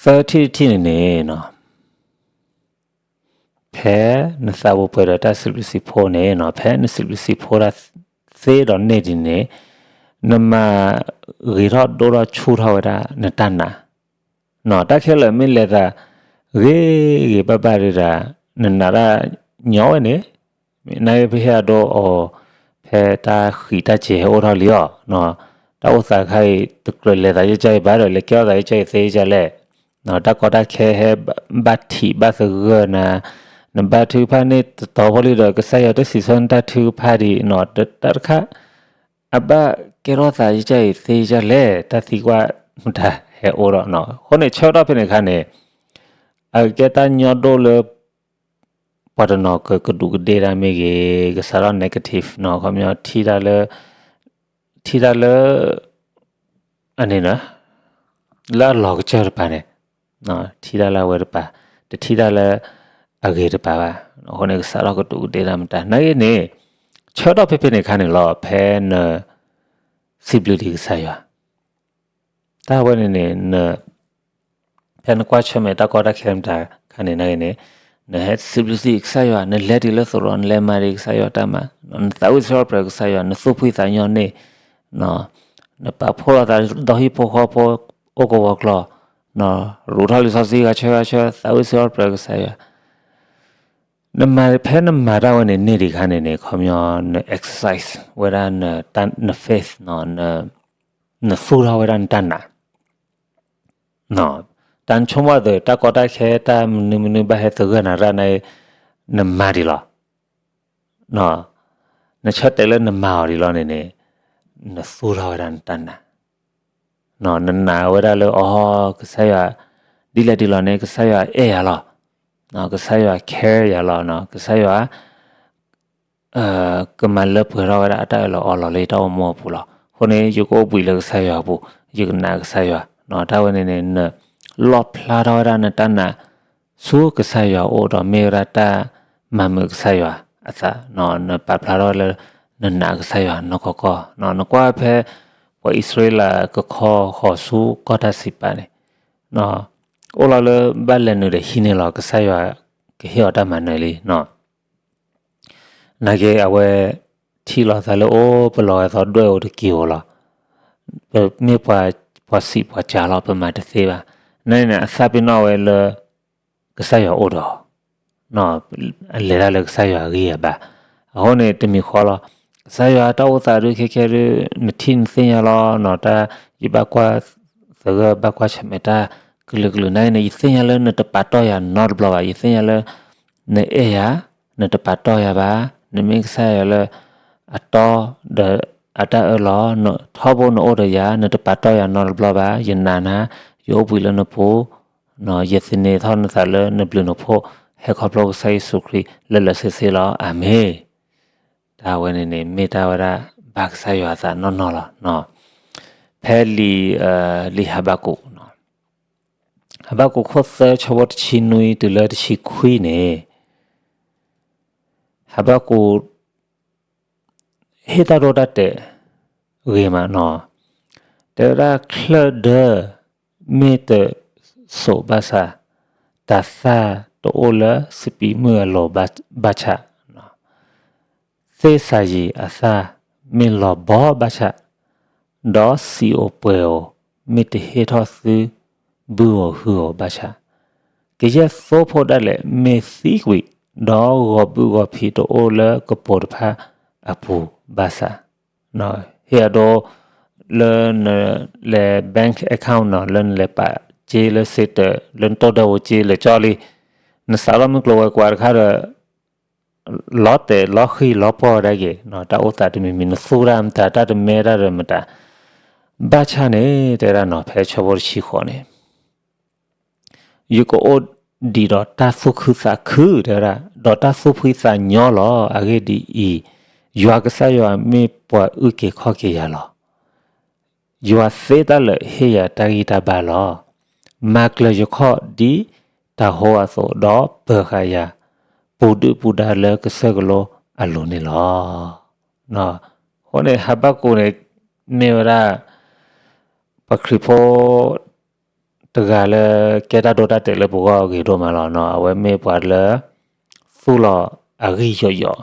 သၢထံၣ်တထံၣ်န့ၣ်န့ၣ် ဖဲနသးပူၤပှဲၤဒီးတၢ်စံးဘျုးစံးဖှိၣ်န့ၣ်နီၤ, ဖဲနစံးဘျုးစံးဖှိၣ်တၢ်သ့ဒီးန့ၢ်ဒ်န့ၣ်, နမၤဂ့ၤထီၣ်ဒိၣ်ထီၣ်ဆူၣ်ထီၣ်ဝဲဒၣ်နတၢ်နာ်, တၢ်ခဲလၢာ်မ့ၢ်လဲၤသးဂ့ၤဂ့ၤဘၣ်ဘၣ်ဒုးဒၣ်, နနာ်တၢ်ညီဝဲန့ၣ်, နာ်က့ပဟ့ၣ်အဒိအီၤ ဖဲတၢ်ဃံးတၢ်စဲၤဟဲအိၣ်ထီၣ်လံအီၤ, တၢ်အိၣ်သးခါအံၤ တကြၢးလဲၤသးယကၢအံၤဘၣ်ဒီး လဲၤကဲထီၣ်သးယကၢအံၤသ့ယကၢလဲၣ်, တၢ်ကီတၢ်ခဲဟဲဘၣ်ထံးဘၣ်သဂၢၢ်နၤ, နဘါထုကဖၣ်န့ၢ်တတီၤဖိလံဒီး ကစၢ်ယွၤတစံးဆၢနတၢ်ထုကဖၣ်ဒံး, တၢ်တခါ အဘၣ်ကဲထီၣ်သးယကၢအံၤသ့ယကၢလဲၣ်, တၢ်သံကွၢ်မတၤဟဲအိၣ်ဒီး, အဃိန့ၣ် ဆၢကတီၢ်ဖဲန့ၣ်အခါန့ၣ် အကကဲတၢ်ညီဒိၣ်လၢ ပှၤတနီၤကကဒူးကဒ့ၣ်တၢ်မ့ၢ်ဂ့ၤ, ကစးထီၣ် negative နီၤ, ခီပညီထံၣ်တၢ်လၢ ထံၣ်တၢ်လၢ အန့ၣ် လၢအလီၤကစၢၢ်တပၤန့ၣ်, ထံၣ်တၢ်လၢအဝဲတပၤ, တထံၣ်တၢ်လၢအဂ့ၤတပၤဘၣ်. အဃိန့ၣ် ကစးထီၣ်ကတိၤကဒဲတၢ်မတၤ နာ်က့န့ၣ်, ဆၢထီၣ်ဖဲဖဲန့ၣ်အခါန့ၣ်လီၤ ဖဲန စံးဘျုးဒံးကစၢ်ယွၤ တၢ်ဝဲန့ၣ်န့ၣ် န ဖဲနကွၢ်ဆၢၣ်မဲာ်တၢ်ကီတၢ်ခဲမတၤခါန့ၣ် နာ်က့န့ၣ်, နဟဲစံးဘျုးစံးကစၢ်ယွၤ, နလဲၤဒ်လၢသရိာ် နလဲၤမၤဒ်ကစၢ်ယွၤတၢ်မၤ, နသးဝံၣ်စံးထီၣ်ပတြၢၤကစၢ်ယွၤ, နသူၣ်ဖှံသးညီန့ၢ်, နပာ်ဖှိၣ်လီၤသးဒီဟံၣ်ဖိဃီဖိ အိၣ်ကဝီၤကျီၤ, ရူးထီၣ်လံာ်စီဆှံဂၤဆၢဂၤဆၢ, သးဝံၣ်စံးထီၣ်ပတြၢၤကစၢ်ယွၤ နမၤ ဖဲနမၤတၢ်ဝဲန့ၣ်န့ၢ်ဒံးအခါန့ၣ်န့ၣ် ခီပညီ န exercise ဝဲဒၣ် န faith နသူၣ်ထီၣ်ဝဲဒၣ်နတၢ်နာ်, တၢ်နဆိကမိၣ်သ့ၣ် တၢ်ကီတၢ်ခဲ တၢ်မနုၤမနုၤဘၣ်ဟဲသဂၢၢ်နၤတၢ်န့ၣ် နမၤဒံးလီၤ. နဆၢတဲာ်လၢနမၤအီၤဒံးလီၤန့ၣ်န့ၣ်, နသူၣ်ထီၣ်ဝဲဒၣ်နတၢ်နာ် နနာ်ဝဲဒၣ်လၢ အီ ကစၢ်ယွၤ ဒ်လဲၣ်ဒ်လဲၣ်န့ၣ် ကစၢ်ယွၤအဲၣ်ယၤလီၤ. ကစၢ်ယွၤ care ယၤလီၤ. ကစၢ်ယွၤ ကမၤလၢပှဲၤထီၣ်ဝဲဒၣ်အတၢ်အၢၣ်လီၤအီလီၤလၢယတၢ်အိၣ်မူအပူၤလီၤ. အဃိန့ၣ် ယကအိၣ်ဘှံးလၢကစၢ်ယွၤအပူၤ, ယကနာ်ကစၢ်ယွၤ, တၢ်ဝဲန့ၣ်န့ၣ် နလီၣ်ဖျါထီၣ်ဝဲဒၣ်နတၢ်နာ် ဆူကစၢ်ယွၤအအိၣ်ဒီးမ့ၢ်ဝဲဒၣ်တၢ်မၤမုာ်ကစၢ်ယွၤအသး, နပာ်ဖျါထီၣ်လၢ နနာ်ကစၢ်ယွၤနီၢ်ကီၢ်ကီၢ်, နကွၢ်ဖဲ ပှၤအံၣ်စရ့လးကခီဃီၤဆူကီၢ်တၢ်စံးပာ်န့ၣ်, အိၣ်လီၤလၢဘၣ်လဲၤနုာ်ဒီးဟံးန့ၢ်လီၤ ကစၢ်ယွၤကဟ့ၣ်အီၤတၢ်မၤနၢၤလံ. နာ်က့အဝဲ ထံၣ်လီၤသးလၢအိၣ်ပလီၢ်ဝဲသီဒွဲၣ်ဧိၤတက့ၢ်ဧိၤလီၤ. ပမ့ၢ်ပှၤစံးပှၤစှၤလီၤ ပမၤတသ့ဘၣ်. နာ်က့န့ၣ် အသးပ့ၤနီၣ်ဝဲလၢ ကစၢ်ယွၤအိၣ်ဒီး အလဲၤတၢ်လၢကစၢ်ယွၤအဂံၢ်အဘါ. အဃိန့ၣ် တမံၤဃီလီၤ. ကစၢ်ယွၤတၢ်အိၣ်သးဒုးခဲခဲဒုး နထံၣ်နသ့ၣ်ညါလီၤ. တၢ်ယဘၣ်ကွၢ်သဂၢၢ်ဘၣ်ကွၢ်ဆၢၣ်မဲာ်တၢ်ကလုာ်ကလုာ်နာ်က့န့ၣ် ယသ့ၣ်ညါလၢနတပာ်တီၢ်ယၤနီတဘျီဘၣ်. ယသ့ၣ်ညါလၢ နအဲၣ်ယၤ, နတပာ်တီၢ်ယၤဘၣ်. နမ့ၢ်ကစၢ်ယွၤလၢ အတီဒီးအတၢ်အၢၣ်လီၤ, ထီဘိနအိၣ်ဒီးယၤ, နတပာ်တီၢ်ယၤနီတဘျီဘၣ်. ယနာ်နၤ, ယအိၣ်ဘှံးလၢနပူၤ, ယသန့ၤထီၣ်နသးလၢနဘျုးနဖှိၣ်, ဟဲခီဖျိကစၢ်ယ့ၣ်ၡူးခရံာ်လၢလၢာ်ဆ့ဆ့လီၤ. အၤမ့ၣ်. တၢ်ဝဲန့ၣ်န့ၣ် မ့ၢ်တၢ်ဝဲဒၣ် ဘၣ်ကစၢ်ယွၤအသးနီၢ်နီၢ်လီၤ. ဖဲလံာ်, လံာ်ဟဘကူာ်, ဟဘကူာ်ခိၣ်သၢဆၢဖိတဆံနွံတုၤလၢတဆံခွံန့ၣ်, ဟဘကူာ် ဟ့ၣ်တၢ်ဒိတၢ်တဲာ်ဂ့ၤမးနီၤ, တဲဝဲဒၣ်ချၢၣ်ဒၢ မ့ၢ်တစိးဘၣ်ဆၣ်, တၤသၣ်တအိၣ်လၢစပံးမုၢ်အလိၤဘၣ်ဆၣ်, သ့ၣ်စၤယံၤအသၣ်မ့ၢ်လီၤဘီဘၣ်ဆၣ်, ဒီးစံာ်ဧိၤပှဲၤဧိၤ မ့ၢ်တဟ့ၣ်ထီၣ်သုဘုဧိၤဟုဧိၤဘၣ်ဆၣ်, ကယဲၢ်သိဖိဒၣ်လဲာ်မ့ၢ်သံကွံာ်, ဒီးဂီၤဘုၣ်ဂီၤဖံးတအိၣ်လၢကပိာ်တဖၣ်အပူၤဘၣ်ဆၣ်, ဟ့ၣ်အဒိ လၢနလဲၤ bank account နီၤ, လၢနလဲၤပာ်စ့လၢစ့တၢး လၢနတိၢ်ဒၢဝိၤစ့လဲၤကၠီလံ, နစးထီၣ်မုၢ်ကျိၤဝဲၤကွာ်တခါဒီး လီၤတဲာ်လီၤဃံၤလီၤပှီၢ်ဝဲဒၣ်က့ၤ, တၢ်အိၣ်သးတမံၤမံၤ နသူၣ်တၢ်မတၤတၢ်တမဲတၢ်ဒီးမတၤ, ဘၣ်ဆၣ်န့ၣ် တဲဝဲဒၣ်နီၤ ဖဲဆၢဖိတဆံဃိးန့ၣ် ယကအိၣ်ဒံးဒီးတၢ်သူၣ်ခုသးခု တဲဝဲဒၣ်, ဒီးတၢ်သူၣ်ဖှံသးညီလီၤ. အဂ့ၢ်ဒ်အံၤ, ယွၤကစၢ်ယွၤမ့ၢ်ပှၤအုၣ်က့ၤခီၣ်က့ၤယၤလီၤ. ယွၤသ့တၢ်လၢာ်ဟ့ၣ်ယၤတၢ်ဂံၢ်တၢ်ဘါလီၤ. မၤကျၢၤယခီၣ်ဒ်တၤဟိအသိး, ဒီးပၢၤဃာ်ယၤ ပူၤဒုၣ်ပူၤဒါလၢကစၢၢ်ကလိအလိၤန့ၣ်လီၤ. အဃိန့ၣ် ဟဘကူာ်န့ၣ် မ့ၢ်ဝဲဒၣ် ပှၤခရံာ်ဖိ တဂၤလၢကဲတၢ်ဒိတၢ်တဲာ်လၢပဂီၢ်ဂ့ၤဒိၣ်မးလီၤ. အဝဲမ့ၢ်ပှၤလၢ သူၣ်လီၤအဂံၢ်ယိာ်ယိာ်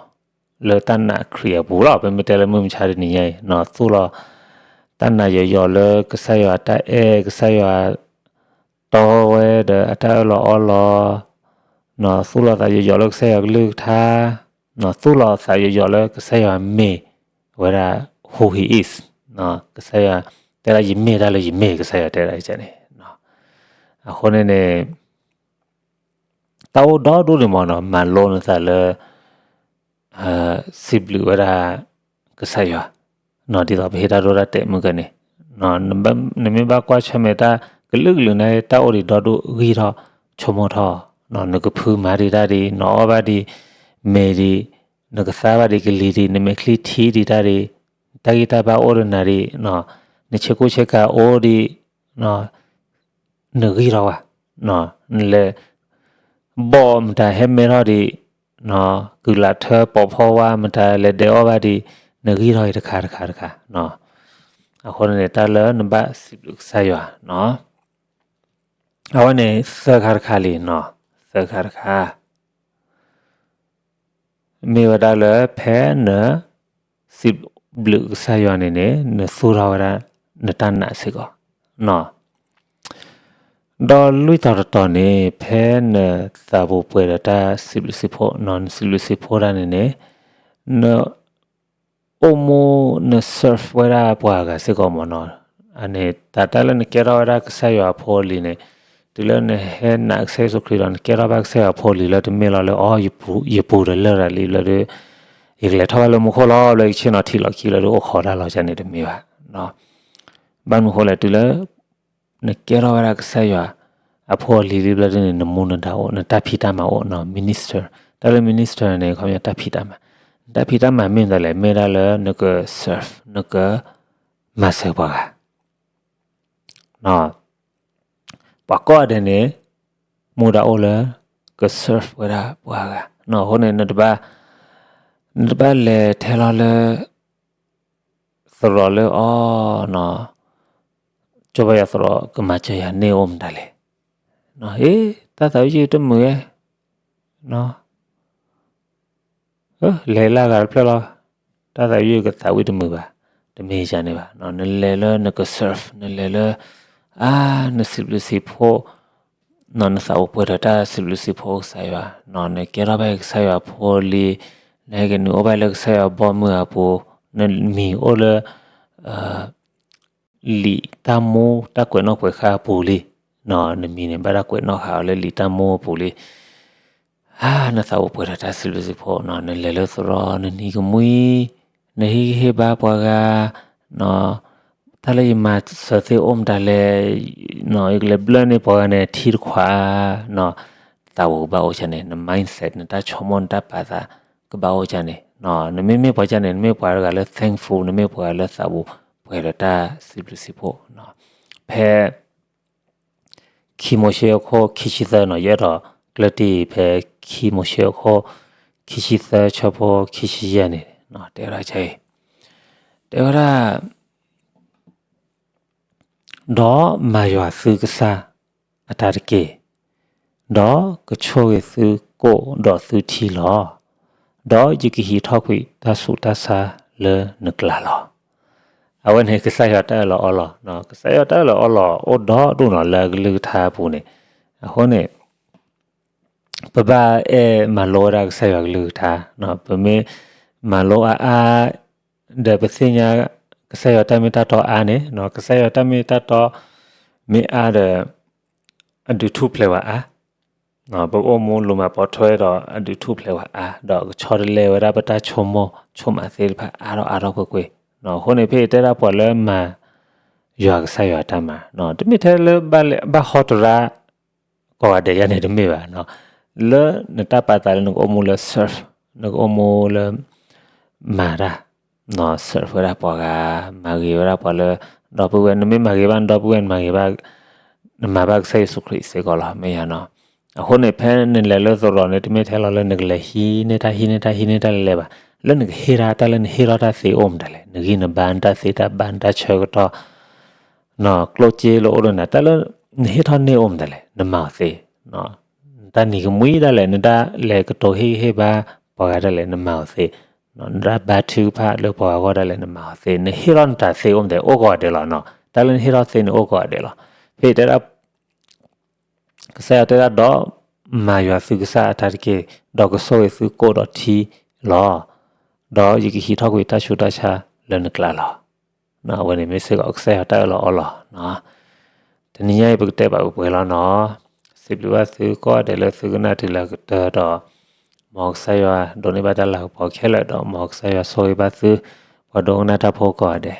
လၢတၢ်နာ်ခရံာ်အပူၤလီၤ. ပမ့ၢ်တဲလၢမုၢ်မဆါတနံၤညါအံၤ သူၣ်လီၤ တၢ်နာ်ယိာ်ယိာ်လၢကစၢ်ယွၤတၢ်အဲၣ်, ကစၢ်ယွၤ တီဝဲဒီးအတၢ်အၢၣ်လီၤအီလီၤ, သူၣ်လီၤသးယိာ်ယိာ်လၢကစၢ်ယွၤကလုၢ်ကထါ, သူၣ်လီၤသးယိာ်ယိာ်လၢကစၢ်ယွၤမ့ၢ်ဝဲဒၣ် who he is, ကစၢ်ယွၤ တဲဒၣ်ယမ့ၢ်တၢ်လၢယမ့ၢ် ကစၢ်ယွၤတဲဒၣ်န့ၣ်. အဃိန့ၣ်န့ၣ် တၢ်အိၣ်ဒီဒူၣ်န့ၣ်မ့ၢ်နီၤ မၤလိနသးလၢ စံးဘျုးဝဲဒၣ် ကစၢ်ယွၤ, ဒ်သိးပဟ့ၣ်တၢ်ဒိတၢ်တဲာ်မုၢ်ကန့ၣ်, နမ့ၢ်ဘၣ်ကွၢ်ဆၢၣ်မဲာ်တၢ်ကလုာ်ကလုာ်န့ၣ် တၢ်အိၣ်ဒံးဒီဒူၣ်ဂံၢ်ထီၣ်ဆိကမိၣ်ထီၣ်, နကဖုမၤဒံးတၢ်ဒံး, နအီၣ်ဘၣ်ဒံးမ့ၤဒံး, နကသါဘၣ်ဒံးကလံၤဒံး, နမဲာ်ချံထံဒံးတၢ်ဒံး, တၢ်ဂံၢ်တၢ်ဘါအိၣ်ဒီးနၤဒံး, နဆ့ကူဆ့ကၤအိၣ်ဒံး, နဂံၢ်ထီၣ်ဝဲ, နလဲၤ ဘီၣ်မတၤဟဲမဲထီၣ်ဒံး, ကုၢ်လးထၢပိာ်ဖီဝါမတၤလဲၤဒဲးအီၣ်ဘၣ်ဒံး, နဂံၢ်ထီၣ်အံၤတခါတခါတခါ, အဃိန့ၣ် တၢ်လၢနဘၣ်စံးဘျုးကစၢ်ယွၤ, အဝဲန့ၣ်သၢခါတခါလံ, သၢခါတခါ မ့ၢ်ဝဲဒၣ်လၢဖဲန စံးဘျုးကစၢ်ယွၤန့ၣ်န့ၣ် နသူၣ်ထီၣ်ဝဲဒၣ်နတၢ်နာ်စ့ၢ်ကီး, ဒီးလွံၢ်တီၤတတီၤန့ၣ် ဖဲနသးပူၤပှဲၤဒီးတၢ်စံးဘျုးစံးဖှိၣ်နီၤ, နစံးဘျုးစံးဖှိၣ်တၢ်န့ၣ်န့ၣ် န အိၣ်မူန serve ဝဲဒၣ်ပှၤဂၤစ့ၢ်ကီးမ့ၢ်နီၤ, အန့ၣ်တၢ်တၢ်လၢနကဲထီၣ်ဝဲဒၣ်ကစၢ်ယွၤအဖိအလံၤန့ၣ်, တုၤလၢနဟဲနာ်ကစၢ်ယ့ၣ်ၡူးခရံာ်ဒီး နကဲထီၣ်ဘၣ်ကစၢ်ယွၤအဖိအလံၤလၢတမ့ၢ်လီၤလၢ အီ ယပူၤတလၢာ်တၢ်လံဘျီဒီး ယကလဲၤထီၣ်ဘၣ်လၢမူခိၣ်လီၤ ဘျီယဆ့ၣ်နီၤထံလီၤခံလၢဒုးအိၣ်ခိးတၢ်လီၤကန့ၣ်တမ့ၢ်ဘၣ်. ဘၣ်မနုၤဃိလဲၣ် တုၤလၢ နကဲထီၣ်ဝဲဒၣ်ကစၢ်ယွၤအဖိအလံၤလံဘျီဒ်န့ၣ် နမူနဒါအိၣ် နတၢ်ဖံးတၢ်မၤအိၣ်နီၤ, minister, တၢ်လၢ minister န့ၣ် ခီပညီတၢ်ဖံးတၢ်မၤ, နတၢ်ဖံးတၢ်မၤမ့ၢ်မတၤလဲၣ်, မ့ၢ်ဒၣ်လၢနက serve, နက မၤစၢၤပှၤဂၤ ပှၤကိးဂၤဒဲးန့ၣ် မူဒါအိၣ်လၢ က serve ဝဲဒၣ်ပှၤဂၤ, အဃိန့ၣ် နတဘၣ်လဲၤထဲလီၤလၢ သရိာ်လၢအီၤ, ကၠိဘၣ်ယၤသရိာ်ကမၤစၢၤယၤန့ၣ်အိၣ်မတၤလဲၣ်, အ့ တၢ်သးဝံၣ်ယုၢ်တမုာ်ဧဲ လဲၤလၢအဂၤတဖျၢၣ်လီၤ, တၢ်သးဝံၣ်ယုၢ်ကသးဝံၣ်တမုာ်ဘၣ်, တမ့ၢ်ဒ်န့ၣ်ဘၣ်, နလဲၤလၢနက serve, နလဲၤလၢ အါ နစံးဘျုးစံးဖှိၣ်, နသးပူၤပှဲၤဒီးတၢ်စံးဘျုးစံးဖှိၣ်ကစၢ်ယွၤ, နကဲထီၣ်ဘၣ်ကစၢ်ယွၤအဖိအလံၤ, နဟဲက့ၤနုာ်အိၣ်ဘၣ်လၢကစၢ်ယွၤဘီမုၢ်အပူၤ, နမံၤအိၣ်လၢ လံာ်တၢ်မူတၢ်ကွဲးနီၣ်ကွဲးဃါအပူၤလံ, နမံၤန့ၣ် ဘၣ်တၢ်ကွဲးနီၣ်ဃာ်အီၤလၢလံာ်တၢ်မူအပူၤလံ, နသးပူၤပှဲၤဒီးတၢ်စံးဘျုးစံးဖှိၣ်, နလဲၤလၢသရိာ် နနံၤကမှံ, နဟ့ၣ်ဂံၢ်ဟ့ၣ်ဘါပှၤဂၤ, တၢ်လၢယမၤစၢၤသ့အိၣ်မတၤလဲၣ်, ယကလဲၤဘျၢန့ၢ်ပှၤဂၤန့ၣ်ထံတခွး, သးပူၤကဘၣ်အိၣ်ကန့ၣ်, န mindset နတၢ်ဆိကမိၣ်နတၢ်ပာ်သးကဘၣ်အိၣ်ကန့ၣ်, နမ့မ့ၢ်ပှၤကန့ၣ် နမ့ၢ်ပှၤတဂၤလၢ thankful, နမ့ၢ်ပှၤလၢသးပူၤပှဲၤဒီးတၢ်စံးဘျုးစံးဖှိၣ်, ဖဲ ခံမိၤၡ့အခိၣ်ခံဆံသၢနီၤ, ယအဲၣ်ဒိးကျၢၢ်တံၢ်ဖဲ ခံမိၤၡ့အခိၣ်ခံဆံသၢ ဆၢဖိခံဆံယဲၢ်န့ၣ်, တဲဝဲဒၣ်, တဲဝဲဒၣ်, ဒီးမၤယွၤသုကစၢ်အတၢ်တက့ၢ်, ဒီးကဆိၣ်ဂ့ၤသုကိၣ်ဒီးသုထံလီၤ, ဒီးယကဟံးထီၣ်ကွံာ်တၢ်ဆူးတၢ်ဆါလၢနကျါလီၤ. အဝဲန့ၣ် ကစၢ်ယွၤတၢ်အၢၣ်လီၤအီလီၤ, ကစၢ်ယွၤတၢ်အၢၣ်လီၤအီလီၤအိၣ်ဒီဒူၣ်နီၤလၢအကလုၢ်ကထါအပူၤန့ၣ်, အဃိန့ၣ် ပဘၣ်အဲၣ်မၤလိဝဲဒၣ်ကစၢ်ယွၤကလုၢ်ကထါ, ပမ့ၢ်မၤလိအါအါ ဒီးပသ့ၣ်ညါ ကစၢ်ယွၤတၢ်မ့ၢ်တၢ်တီအါန့ၣ်, ကစၢ်ယွၤတၢ်မ့ၢ်တၢ်တီ မ့ၢ်အါဒီး အဒုးထူၣ်ဖျဲးဝဲအါ, ပအိၣ်မူလူၤမၤပိာ်ထွဲဒီး အဒုးထူၣ်ဖျဲးဝဲအါ, ဒီးကဆီတလဲဝဲဒၣ်ပတၢ်ဆိကမိၣ်ဆိကမးသ့ၣ်တဖၣ် အါထီၣ်အါထီၣ်ကွ့ၢ်ကွ့ၢ်, အဃိန့ၣ် ဖဲအံၤတဲဒၣ်ပှၤလၢမၤယွၤကစၢ်ယွၤတၢ်မၤ, တမ့ၢ်ထဲလၢဘၣ်ဟီတရါ ကိးဂၤဒဲးယါန့ၣ်တမ့ၢ်ဘၣ်, လၢနတၢ်ပာ်သးလၢနကအိၣ်မူလၢ serve, နကအိၣ်မူလၢ မၤတၢ်, serve ဝဲဒၣ်ပှၤဂၤ, မၤဂ့ၤဝဲဒၣ်ပှၤလၢ ဒီပုၢ်ဝဲၢ်, နမ့ၢ်မၤဂ့ၤဘၣ်နဒီပုၢ်ဝဲၢ် နမၤဂ့ၤဘၣ်, နမၤဘၣ်ကစၢ်ယ့ၣ်ၡူးခရံာ်စ့ၢ်ကီးလီၤ မ့ၢ်ယါနီၤ. အဃိန့ၣ် ဖဲနလဲၤလၢသရိာ်န့ၣ် တမ့ၢ်ထဲလီၤလၢနကလဲၤဟံးန့ၢ်တၢ်ဟံးန့ၢ်တၢ်ဟံးန့ၢ်တၢ်လဲၤလဲၤဘၣ်, လၢနကဟ့ၣ်တၢ်တၢ်လၢနဟ့ၣ်ထီၣ်တၢ်သ့အိၣ်မတၤလဲၣ်, နဂံၢ်နဘါနတၢ်သ့တၢ်ဘၣ်နတၢ်ဆၢကတီၢ် ကျိၣ်စ့လၢအိၣ်ဒီးနၤ တၢ်လၢနဟ့ၣ်ထီၣ်န့ၢ်အိၣ်မတၤလဲၣ် နမၤအီၤသ့, နတၢ်နံၤကမှံဒၣ်လဲာ် နတၢ်လဲၤကတိၤဟ့ၣ်ဂံၢ်ဟ့ၣ်ဘါပှၤဂၤဒၣ်လဲာ် နမၤအီၤသ့, နတၢ်ဘါထုကဖၣ်လၢပှၤဂၤအဂီၢ်ဒၣ်လဲာ် နမၤအီၤသ့, နဟ့ၣ်ထီၣ်နတၢ်သ့အိၣ်မတၤ အိၣ်ကိးဂၤဒဲးလီၤနီၤ, တၢ်လၢနဟ့ၣ်ထီၣ်သ့န့ၣ်အိၣ်ကိးဂၤဒဲးလီၤ. ဖဲအံၤတဲဒၣ် ကစၢ်ယွၤတဲဒၣ်ဒီး မၤယွၤသုကစၢ်အတၢ်တက့ၢ်, ဒီးကဆိၣ်ဂ့ၤသုကိၣ်ဒီးထံလီၤ. ဒီးယကဟံးထီၣ်ကွံာ်တၢ်ဆူးတၢ်ဆါလၢနကျါလီၤ. အဝဲန့ၣ်မ့ၢ်စ့ၢ်ကီးကစၢ်ယွၤတၢ်အၢၣ်လီၤအီလီၤ. တနံၤညါအံၤ ပကတဲဘၣ်ပှဲၤပှဲၤလီၤနီၤ. စံးဘျုးဘၣ်သုကိးဂၤဒဲးလၢသုကနၣ်တုၤလၢအကတၢၢ်ဒီး မ်ကစၢ်ယွၤဒိးန့ၢ်ဘၣ်တၢ်လၤကပီၤခဲလၢာ် ဒီးမ်ကစၢ်ယွၤဆိၣ်ဂ့ၤဘၣ်သု ပှၤဒိကနၣ်တၢ်ဖိကိးဂၤဒဲး.